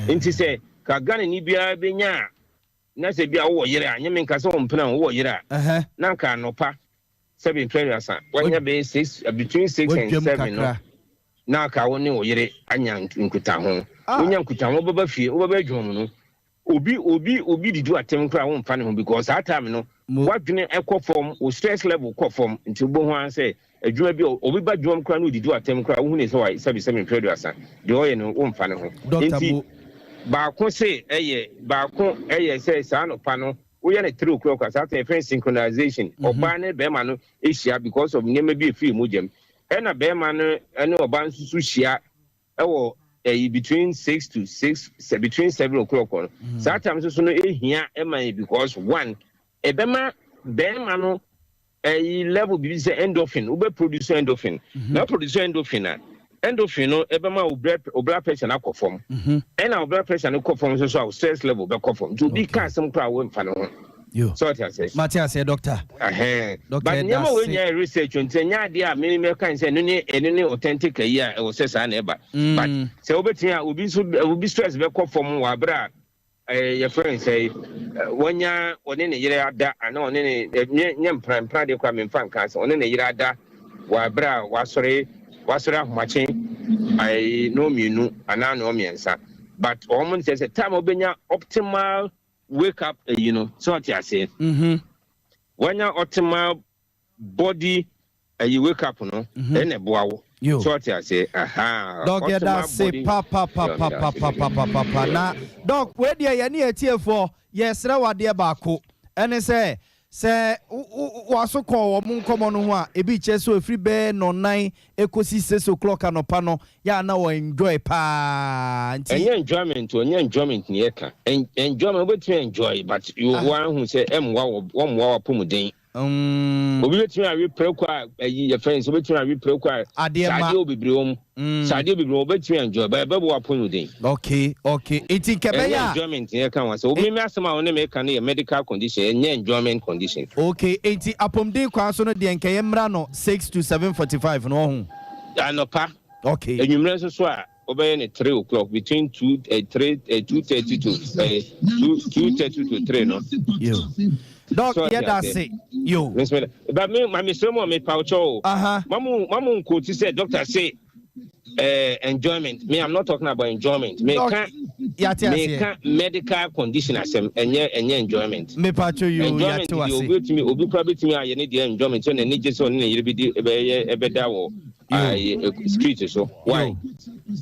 nti sɛ ka Ghana ni biara bɛnya a na sɛ bi a wowɔ yere a nyɛ menka sɛ wɔmpena wo wowɔ yere a na nka anɔpa sɛbe mprɛ aduasa wanya bɛyɛ 6 between 6 and Wadwam 7 no kakra. na aka wo ne wo yere anya nkutaho wonya nkutaho wobɛba fie wobɛba adwuma mu no Obi obi obi didi w'atɛm koraa womfa ne ho because saa time no w'adwene ɛkɔ fam, wo stress level kɔ fam nti wobɛhu ara sɛ adwuma bi obi ba adwuma mu koraa na odidi w'atɛm koraa wohu ne sɛ wa sɛbi sɛbi mfɛ aduasa deɛ ɔyɛ no womfa ne ho. Doctor Nti Mo. baako se ɛyɛ baako ɛyɛ sɛ saa anɔpa no woyɛ no 3 o'clock a saa time yɛfrɛ no synchronization ɔbaa ne bɛrima no hyia because of nneɛma bi efiri mogya mu ɛna bɛrima no ɛne ɔbaa nso so hyia ɛwɔ ɛyi between 6 to 6 between 7 o'clock no. Saa time nso so no ehia ɛma yɛ because one, ɛbɛma bɛrima no ɛyi level bibi sɛ endorphin, wobɛ produce endorphin na produce endorphin a, endorphin no ɛbɛma wo blood pressure no akɔ fam, ɛna wo blood pressure no kɔ fam nso so a, wo stress level bɛkɔ fam nti obi ka asɛm koraa wɔmfa ne ho. Sɛ ɔte ase? Mate aseɛ, doctor. Ɛhɛn. Doctor, But ɛda nneɛma wei ase. nyinaa yɛ research nti ɛnyɛ adeɛ a me mɛka sɛ ɛno ne authentic ayi a ɛwɔ sɛ saa na ɛba. But sɛ wobɛtumi a obi nso obi stress bɛkɔ fam wɔ abere a yɛfrɛ no sɛ wɔnya ɔne ne yere ada anaa ɔne ne nyɛ mpra mpra deɛ koraa memfa nka sɛ ɔne ne yere ada wɔ abere a wasɔre ahomakye ɛɛ 2:00 anaa 3:30, but wɔn sɛ time a wobɛnya optimal wake up ɛyi no sɛ ɔte aseɛ wanya optimal body ɛyi wake up no ɛna ɛboa wo sɛ ɔte aseɛ aha. Doc, yɛda ase papapapapapapapa. Na Doc, wei deɛ yɛne yɛtiefoɔ yɛsrɛ wadeɛ baako ɛne sɛ waso kɔɔ wɔ mo nkɔmmɔ no ho a, ebi kyerɛ sɛ ɛfiri bɛɛ 9:30 ɛkɔsi 6 o'clock anɔpa no yɛ a na wɔ enjoy paa nti. Ɛnyɛ enjoyment o, ɛnyɛ enjoyment ne yɛka. Enjoyment wobɛtumi enjoy, but woahu sɛ ɛmmoa wɔ wɔmmoa w'apɔmuden. Obi bɛtumi awe prɛko a ɛyi yɛfrɛ no sɛ wobɛtumi awe prɛko a Adeɛ ma. Saadeɛ wɔ bebree wɔ mu, saadeɛ bebree wɔ wobɛtumi enjoy, but ɛbɛboa w'apɔmuden. Okay, nti nkɛ bɛyɛ Ɛnyɛ a enjoyment ne yɛka ho asɛ wo meme asɛm a wo ne meka no yɛ medical condition, ɛnyɛ enjoyment condition. Okay, nti apɔmuden kwan so no deɛ nkɛyɛ mmra no 6 to 7:45 no ɔho. Anɔpa. Okay. Enwummerɛ nso so a wobɛyɛ no 3 o'clock between 2 3 2:30 to 2:30 to 3 no. Yo Doc. So ɔte yɛda ase. ase yo. Mesme ba me ma mesrɛ mu a mepa wo kyɛw o. Mamu nkoti sɛ doctor say enjoyment. Me, I'm not talking about enjoyment. Me Doc, ka yɛate aseɛ. Me ka medical condition asɛm, ɛnyɛ enjoyment. Mepatwo yo. Enjoyment Yɛate deɛ wase. obi kora betumi ayɛ ne deɛ enjoyment sɛ n'ani gye sɛ ɔne ne yere bi di ɛbɛyɛ ɛbɛda wɔ ayi street so. Why?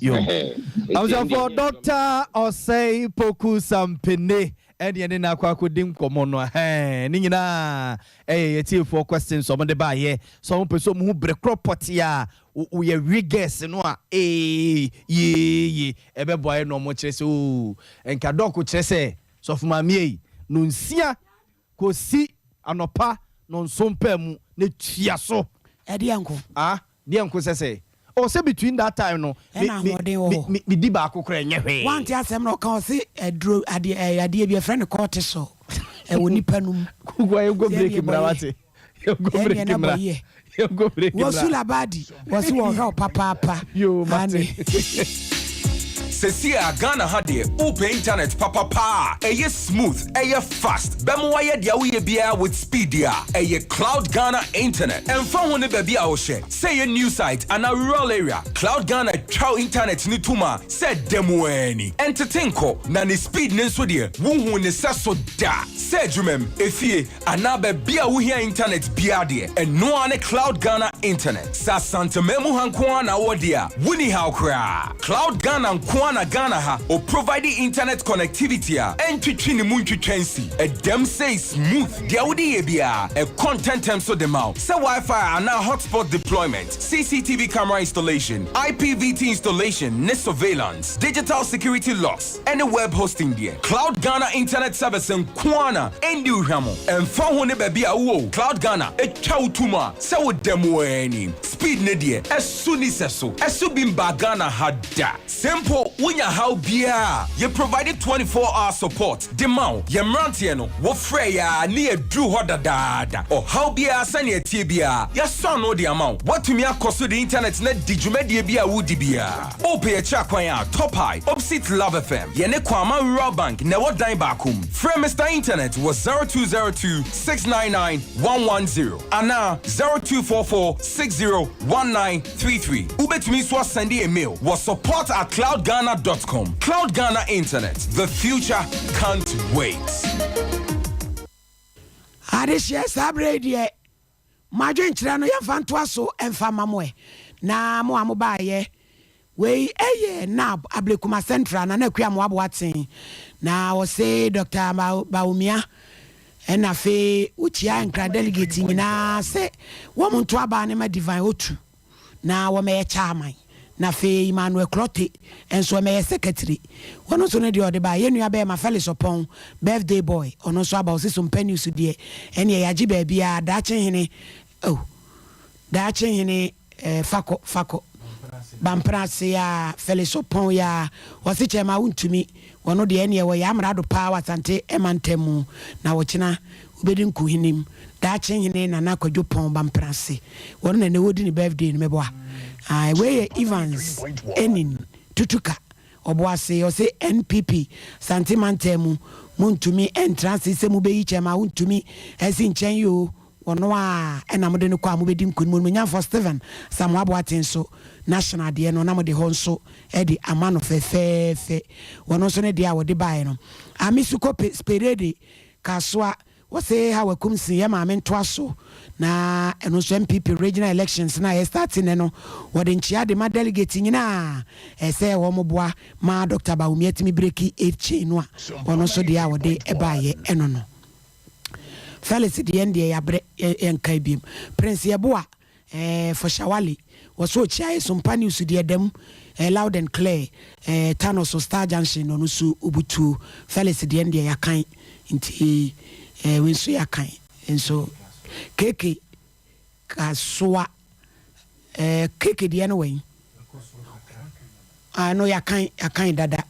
Yo. Ɛhɛn. Nti Abusuafoɔ, ɛndeɛ- Dr. Ɔsɛe Poku Sampene ɛne ɛne no akɔ akɔdi nkɔmmɔ no ɛhɛn ne nyinaa ɛyɛ yɛtiefoɔ questions ɔmo de baayɛ sɛ ɔmo pɛ sɛ ɔmo hu bere korɔ pɔte a woyɛ wiges no a ee yeeye ɛbɛboa yɛ na ɔmo kyerɛ sɛ oo nka Doc kyerɛ sɛ. Sɔfo Maame ei, nonsia kɔsi anɔpa nonson paa mu na tua so. Ɛdeɛ nko? Ah, deɛ nko sɛ sɛ? Oh, sɛ between that time no, me, Ɛna me, ahoɔden wɔ me, hɔ. me, medi baako koraa ɛnyɛ hwee. Wante asɛm no ɔka ɔse aduro adeɛ ɛɛ adeɛ bi yɛfrɛ no cortisol ɛwɔ nipa no mu. Kukua yɛnkɔ Sɛ break ɛneɛ mmra bɔyɛ. wate. Yɛnkɔ Ɛneɛ break na mmra. bɔyɛ. Yɛnkɔ break mmra. Wɔsu labadi wɔse wɔhwɛ wo papaapa. Yoo mate. Ane. Sesie a Ghana ha deɛ wopɛ internet papa paa a ɛyɛ smooth, ɛyɛ fast, bɛma wayɛ deɛ woyɛ biara with speed deɛ a, ɛyɛ Cloud Ghana Internet. Ɛmfa ho ne baabi a wohyɛ, sɛ ɛyɛ new site anaa rural area, Cloud Ghana twa wo internet no tom a sɛ ɛda mu ara ni. Ɛntete nkɔ, na ne speed no nso deɛ wonhuu ne sɛso da. Sɛ adwumam, efie, anaa baabi a wohia intanɛt biara deɛ, ɛno ara ne Cloud Ghana Internet. Sɛ Asanteman mu ha nko ara na wowɔ deɛ a, wonni haw koraa. Cloud Ghana nko ara na Ghana ha ɔprovide internet connectivity a ɛntwetwe ne mu ntwitwa nsi. Ɛdam sei smooth, deɛ wode yɛ biara, ɛkɔ ntɛntɛm so de ma wo. Sɛ Wi-Fi anaa hotspot deployment, CCTV camera installation, IPVT installation ne surveillance, digital security locks, ne web hosting deɛ, Cloud Ghana Internet Service nko ara na ɛnni wo hwammɔ. Ɛmfa ho ne baabi a wowɔ o, Cloud Ghana twa wo to mu a sɛ woda mu ara ni. Speed no deɛ, ɛso nni sɛso. Ɛso bi mbaa Ghana ha da. Sɛ mpo wonya haw biara a, yɛ provide 24 hour support de ma wo. Yɛn mmeranteɛ no, wofrɛ yɛn a ne yɛduru hɔ dadaada. Ɔhaw biara sɛnea ɛteɛ biara, yɛasɔ ano de ama wo. Woatumi akɔ so de internet no adi dwumadie bi a woredi biara. Wopɛ yɛn kyerɛ kwan a, Top High, opposite Love FM, yɛne Kwama Rural Bank na ɛwɔ dan baako mu. Frɛ Mister Internet wɔ 0202 699 110 anaa 0244 60 1933. Wobɛtumi nso asɛnde yɛn mail wɔ support at cloudghana dot com. Cloud Ghana Internet, the future can't wait. Adehyeɛ saa berɛ yi deɛ Mo adwenkyerɛ no yɛmfa ntoa so mfa mma mo ɛ. Na mo a mobaeɛ, wei yɛ NAB, Ablekuma Central, Nana Akua Amoah Boateng, na ɔse Doctor Bawumia, ɛna afei wokyia Nkran delegate nyinaa sɛ wɔn nto aba no ma Divine Otu. na wɔmɛyɛ chairman, na afei Emmanuel Clottey nso ɛmɛyɛ secretary. Ɔno nso ne deɛ ɔde baeɛ. Yɛn nua bɛɛma Felix Ɔpɔn, birthday boy, ɔno nso aba. Ɔse Sompa News deɛ ɛneɛ yɛagye baabiara. Daakye hene oh, Daakye hene eh, fakɔ, fakɔ. Bampena ase aa, Felix Ɔpɔn yi aa, ɔse Chairman wontumi, ɔno deɛ ɛneɛ wɔyɛ amrado paa wɔ Asante mantam mu, na ɔkyena Wobedi nkohinim. Daakye hene Nana Kwadwo Pɔn Bamprase, wɔno na ɛnɛ wɔredi ne birthday no, meboa? Ae, wei yɛ Evans Enin Tutuka, Ɔboase, ɔse NPP Asante mantam mu, montumi ntra ase sɛ mobɛyi kyɛm a wontumi asi nkyɛn yi oo, wɔno a ɛna mode no kɔ a mobɛdi nkonim. Onimuonyamfoɔ Stephen Asamoah Boateng nso, National deɛ no na mode hɔ nso de ama no fɛfɛɛfɛ, wɔno nso ne deɛ a wɔde baeɛ no. Amisukɔ Sperede Kasoa, wɔse Hawa Kumsin yɛ maame ntoa so na ɛno nso NPP regional elections no a yɛ starte nnɛ no wɔde nkyea de ma delegate nyinaa ɛsɛ wɔn boa ma Doctor Bawumia tumi breki aid chain no a ɔno nso deɛ a wɔde baayɛ ɛno no. Felix deɛ ɛndeɛ yabrɛ yɛnkae biom. Prince Yeboah Eh for Shawale wɔ so ɔkyia yɛ Sompa news deɛ ɛda mu eh loud and clear eh Tano so Star Junction na ɔno nso ɔbutuo Felix deɛ ndeɛ yakan nti eh wei nso yakan nso KK Kasoa eh KK deɛ no wɛn? Ah ɛno yakan yakan dada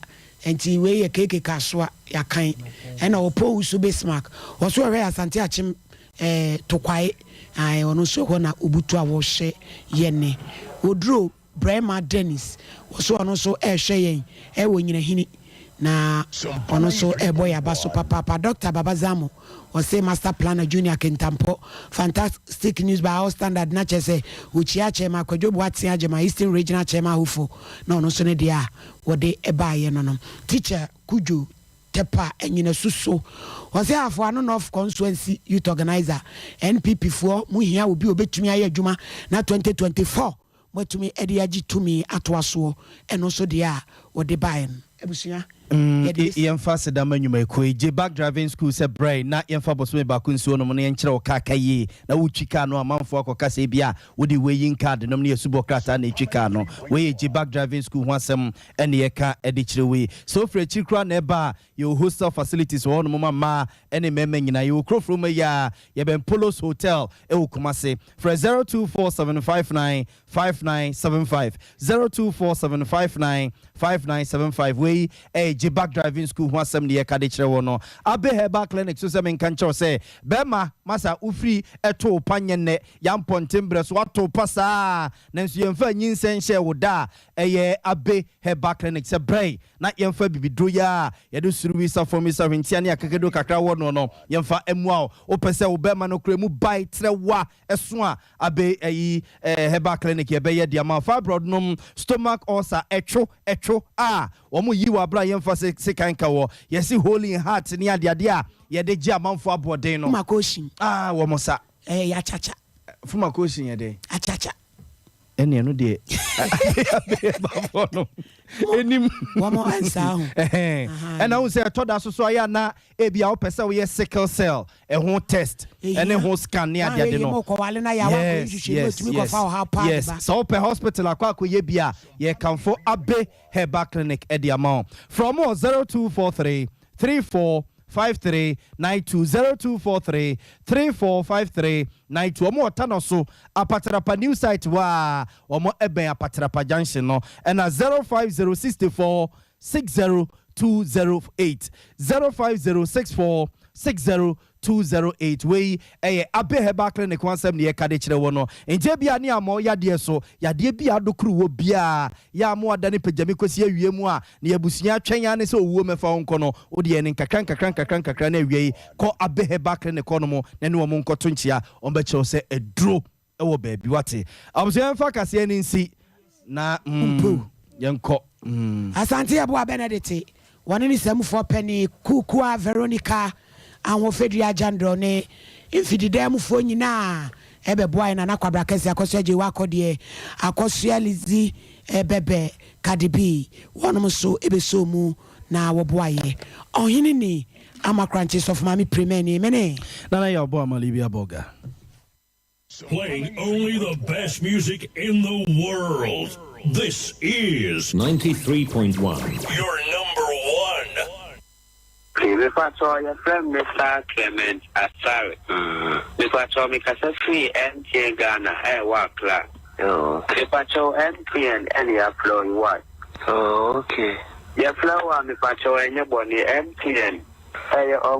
nti wei yɛ KK Kasoa yakan ɛna ɔpɔ wusu Bismarck ɔso ɔhwɛ Asante Akyem eh Tokwae ae ɔno nso ɛhɔ na obutu a wɔhwɛ yɛne Oduro Brɛma Dennis ɔso ɔno nso ɛhwɛ yɛn ɛwɔ Nyinahini na ɔno nso ɛbɔ yɛn aba so papaapa Doctor Baba Zamo Ɔse Master Planner Junior Kintampo, Fantastic News by All Standard na kyerɛ sɛ ɔkyia Chairman Kwadwo Boateng Agyemang, Eastern Regional Chairman Hopeful na ɔno nso ne deɛ a wɔde baeɛ no no. Teacher Kudjo Tepa Anyinasu so. Ɔse Afoano North Consuency Youth Organiser, NPP foɔ mo hia obi a ɔbɛtumi ayɛ adwuma na 2024 moatumi de agye tumi atoa soɔ, ɛno nso deɛ a wɔde baeɛ no. Abusua. Yɛde bɛsi. Yɛmfa aseda ma nnwumayɛkuo yi, J-Back Driving School sɛ brɛ na yɛmfa bosome baako nsuo nom na yɛnkyerɛ wo kaa ka yie na wotwi kaa no amanfoɔ akɔka sɛ ebia wode weighing card nom ne asubɔ krataa na ɛtwi kaa no. Wei yɛ J-Back Driving School ho asɛm ɛne yɛka de kyerɛ wo yi. Sɛ wofiri akyiri koraa na ɛba a, yɛwɔ hostel facilities wɔ hɔnom ma mmaa ne mmarima nyinaa. Yɛwɔ kuro Froma yi ara, yɛbɛn Polos Hotel wɔ Kumasi. Frɛ 024759 5975 024759 5975 Wei ɛyɛ Jibak Driving School ho asɛm ne yɛka de kyerɛ wo no. Abe Herbal Clinic so sɛ menka nkyerɛ wo sɛ bɛrima masa wofiri ɛto wo pa nyɛ nnɛ yampɔnten berɛ so woato wo pa saa nanso yɛmfa nyinsɛn nhyɛɛ wo da a ɛyɛ Abe Herbal Clinic sɛ brɛ na yɛmfa bibiduro yi a yɛde suruwisa, fɔmisa, hwentia ne akakaduro kakra wɔ noɔ no yɛmfa mmoa wo. Wopɛ sɛ wo bɛrima no kura mu bae trɛ wo a ɛso a Abe ayi eh herbal clinic yɛbɛyɛ de ama wo fibroid nom stomach ulcer ɛtwo ɛtwo a wɔn yi wɔ abira yɛnfa se sekan ka wɔ yɛsi hole in heart ne adeade a yɛde gye amanfo aboɔden no Fuma koshin. ah wɔn sa. Ɛyɛ akyakya. Fuma koshin yɛ dɛn? Akyakya. Ɛne ɛno deɛ abe herbalfoɔ no ɛnim. Wɔn nsaa ho. Ɛna wohu sɛ ɛtɔ da so so ayɛ a na ebia wopɛ sɛ woyɛ sickle cell ɛho test ɛne ho scan ne adeade no. Yes, yes, yes, yes. Sɛ wopɛ hospital akɔ akɔyɛ bi a, yɛkamfo Abe Herbal Clinic ɛde ama wo. Frɛ wɔn wɔ 0243 34 5392 0243 34 5392. Wɔn wɔ Tanɔ so, Apatrapa New Site hɔ a, wɔn ɛbɛn Apatrapa Junction no. Ɛna 050 64 60 208 050 64 60 208 Wei yɛ Abe Herbal Clinic ho asɛm na yɛka de kyerɛ wo no. Enti ebia ne ammɔ yadeɛ so, yadeɛ bi a adokoro wɔ biara, yɛ a mo adane pagyami kɔsi awie mu a na yɛabusua atwɛn ara ne sɛ owuo mmɛfa wo nkɔ no, wo deɛ ne nkakra nkakra nkakra nkakra na awiei kɔ Abe Herbal Clinic hɔnom na ne wɔn nkɔto nkyea, wɔbɛkyerɛ wo sɛ aduro wɔ baabi wate. Abusua yɛmfa kaseɛ no nsi na mm yɛnkɔ mm. Asante Yeboah Benedict, wɔne ne samufoɔ panin Kuukua Veronica Ahoɔfɛdua Agyandor ne mfididan mufoɔ nyinaa bɛboaeɛ Nana Kwabra Kɛse Akɔsoa Gyei Wakɔdeɛ Akɔsoa Lizzy Bɛbɛ Cardi B wɔnom nso bɛsɔɔ mu na wɔboaeɛ Ɔhene ni Ama Korankye Sɔfo Maame Pirimani mene. Nana Yaw Boamah Libya Bolga. Playing only the best music in the world. This is 93.1. Your number one. Okay, mepakyɛw yɛfrɛ me Mister Clement Asare. Mepakyɛw mekasa firi MTN Ghana a ɛwɔ Accra. Mepakyɛw MTN ɛna yɛafrɛ wo yi what? Oh okay. Yɛfrɛ wo a mepakyɛw ɛnyɛ bɔne MTN ɛyɛ.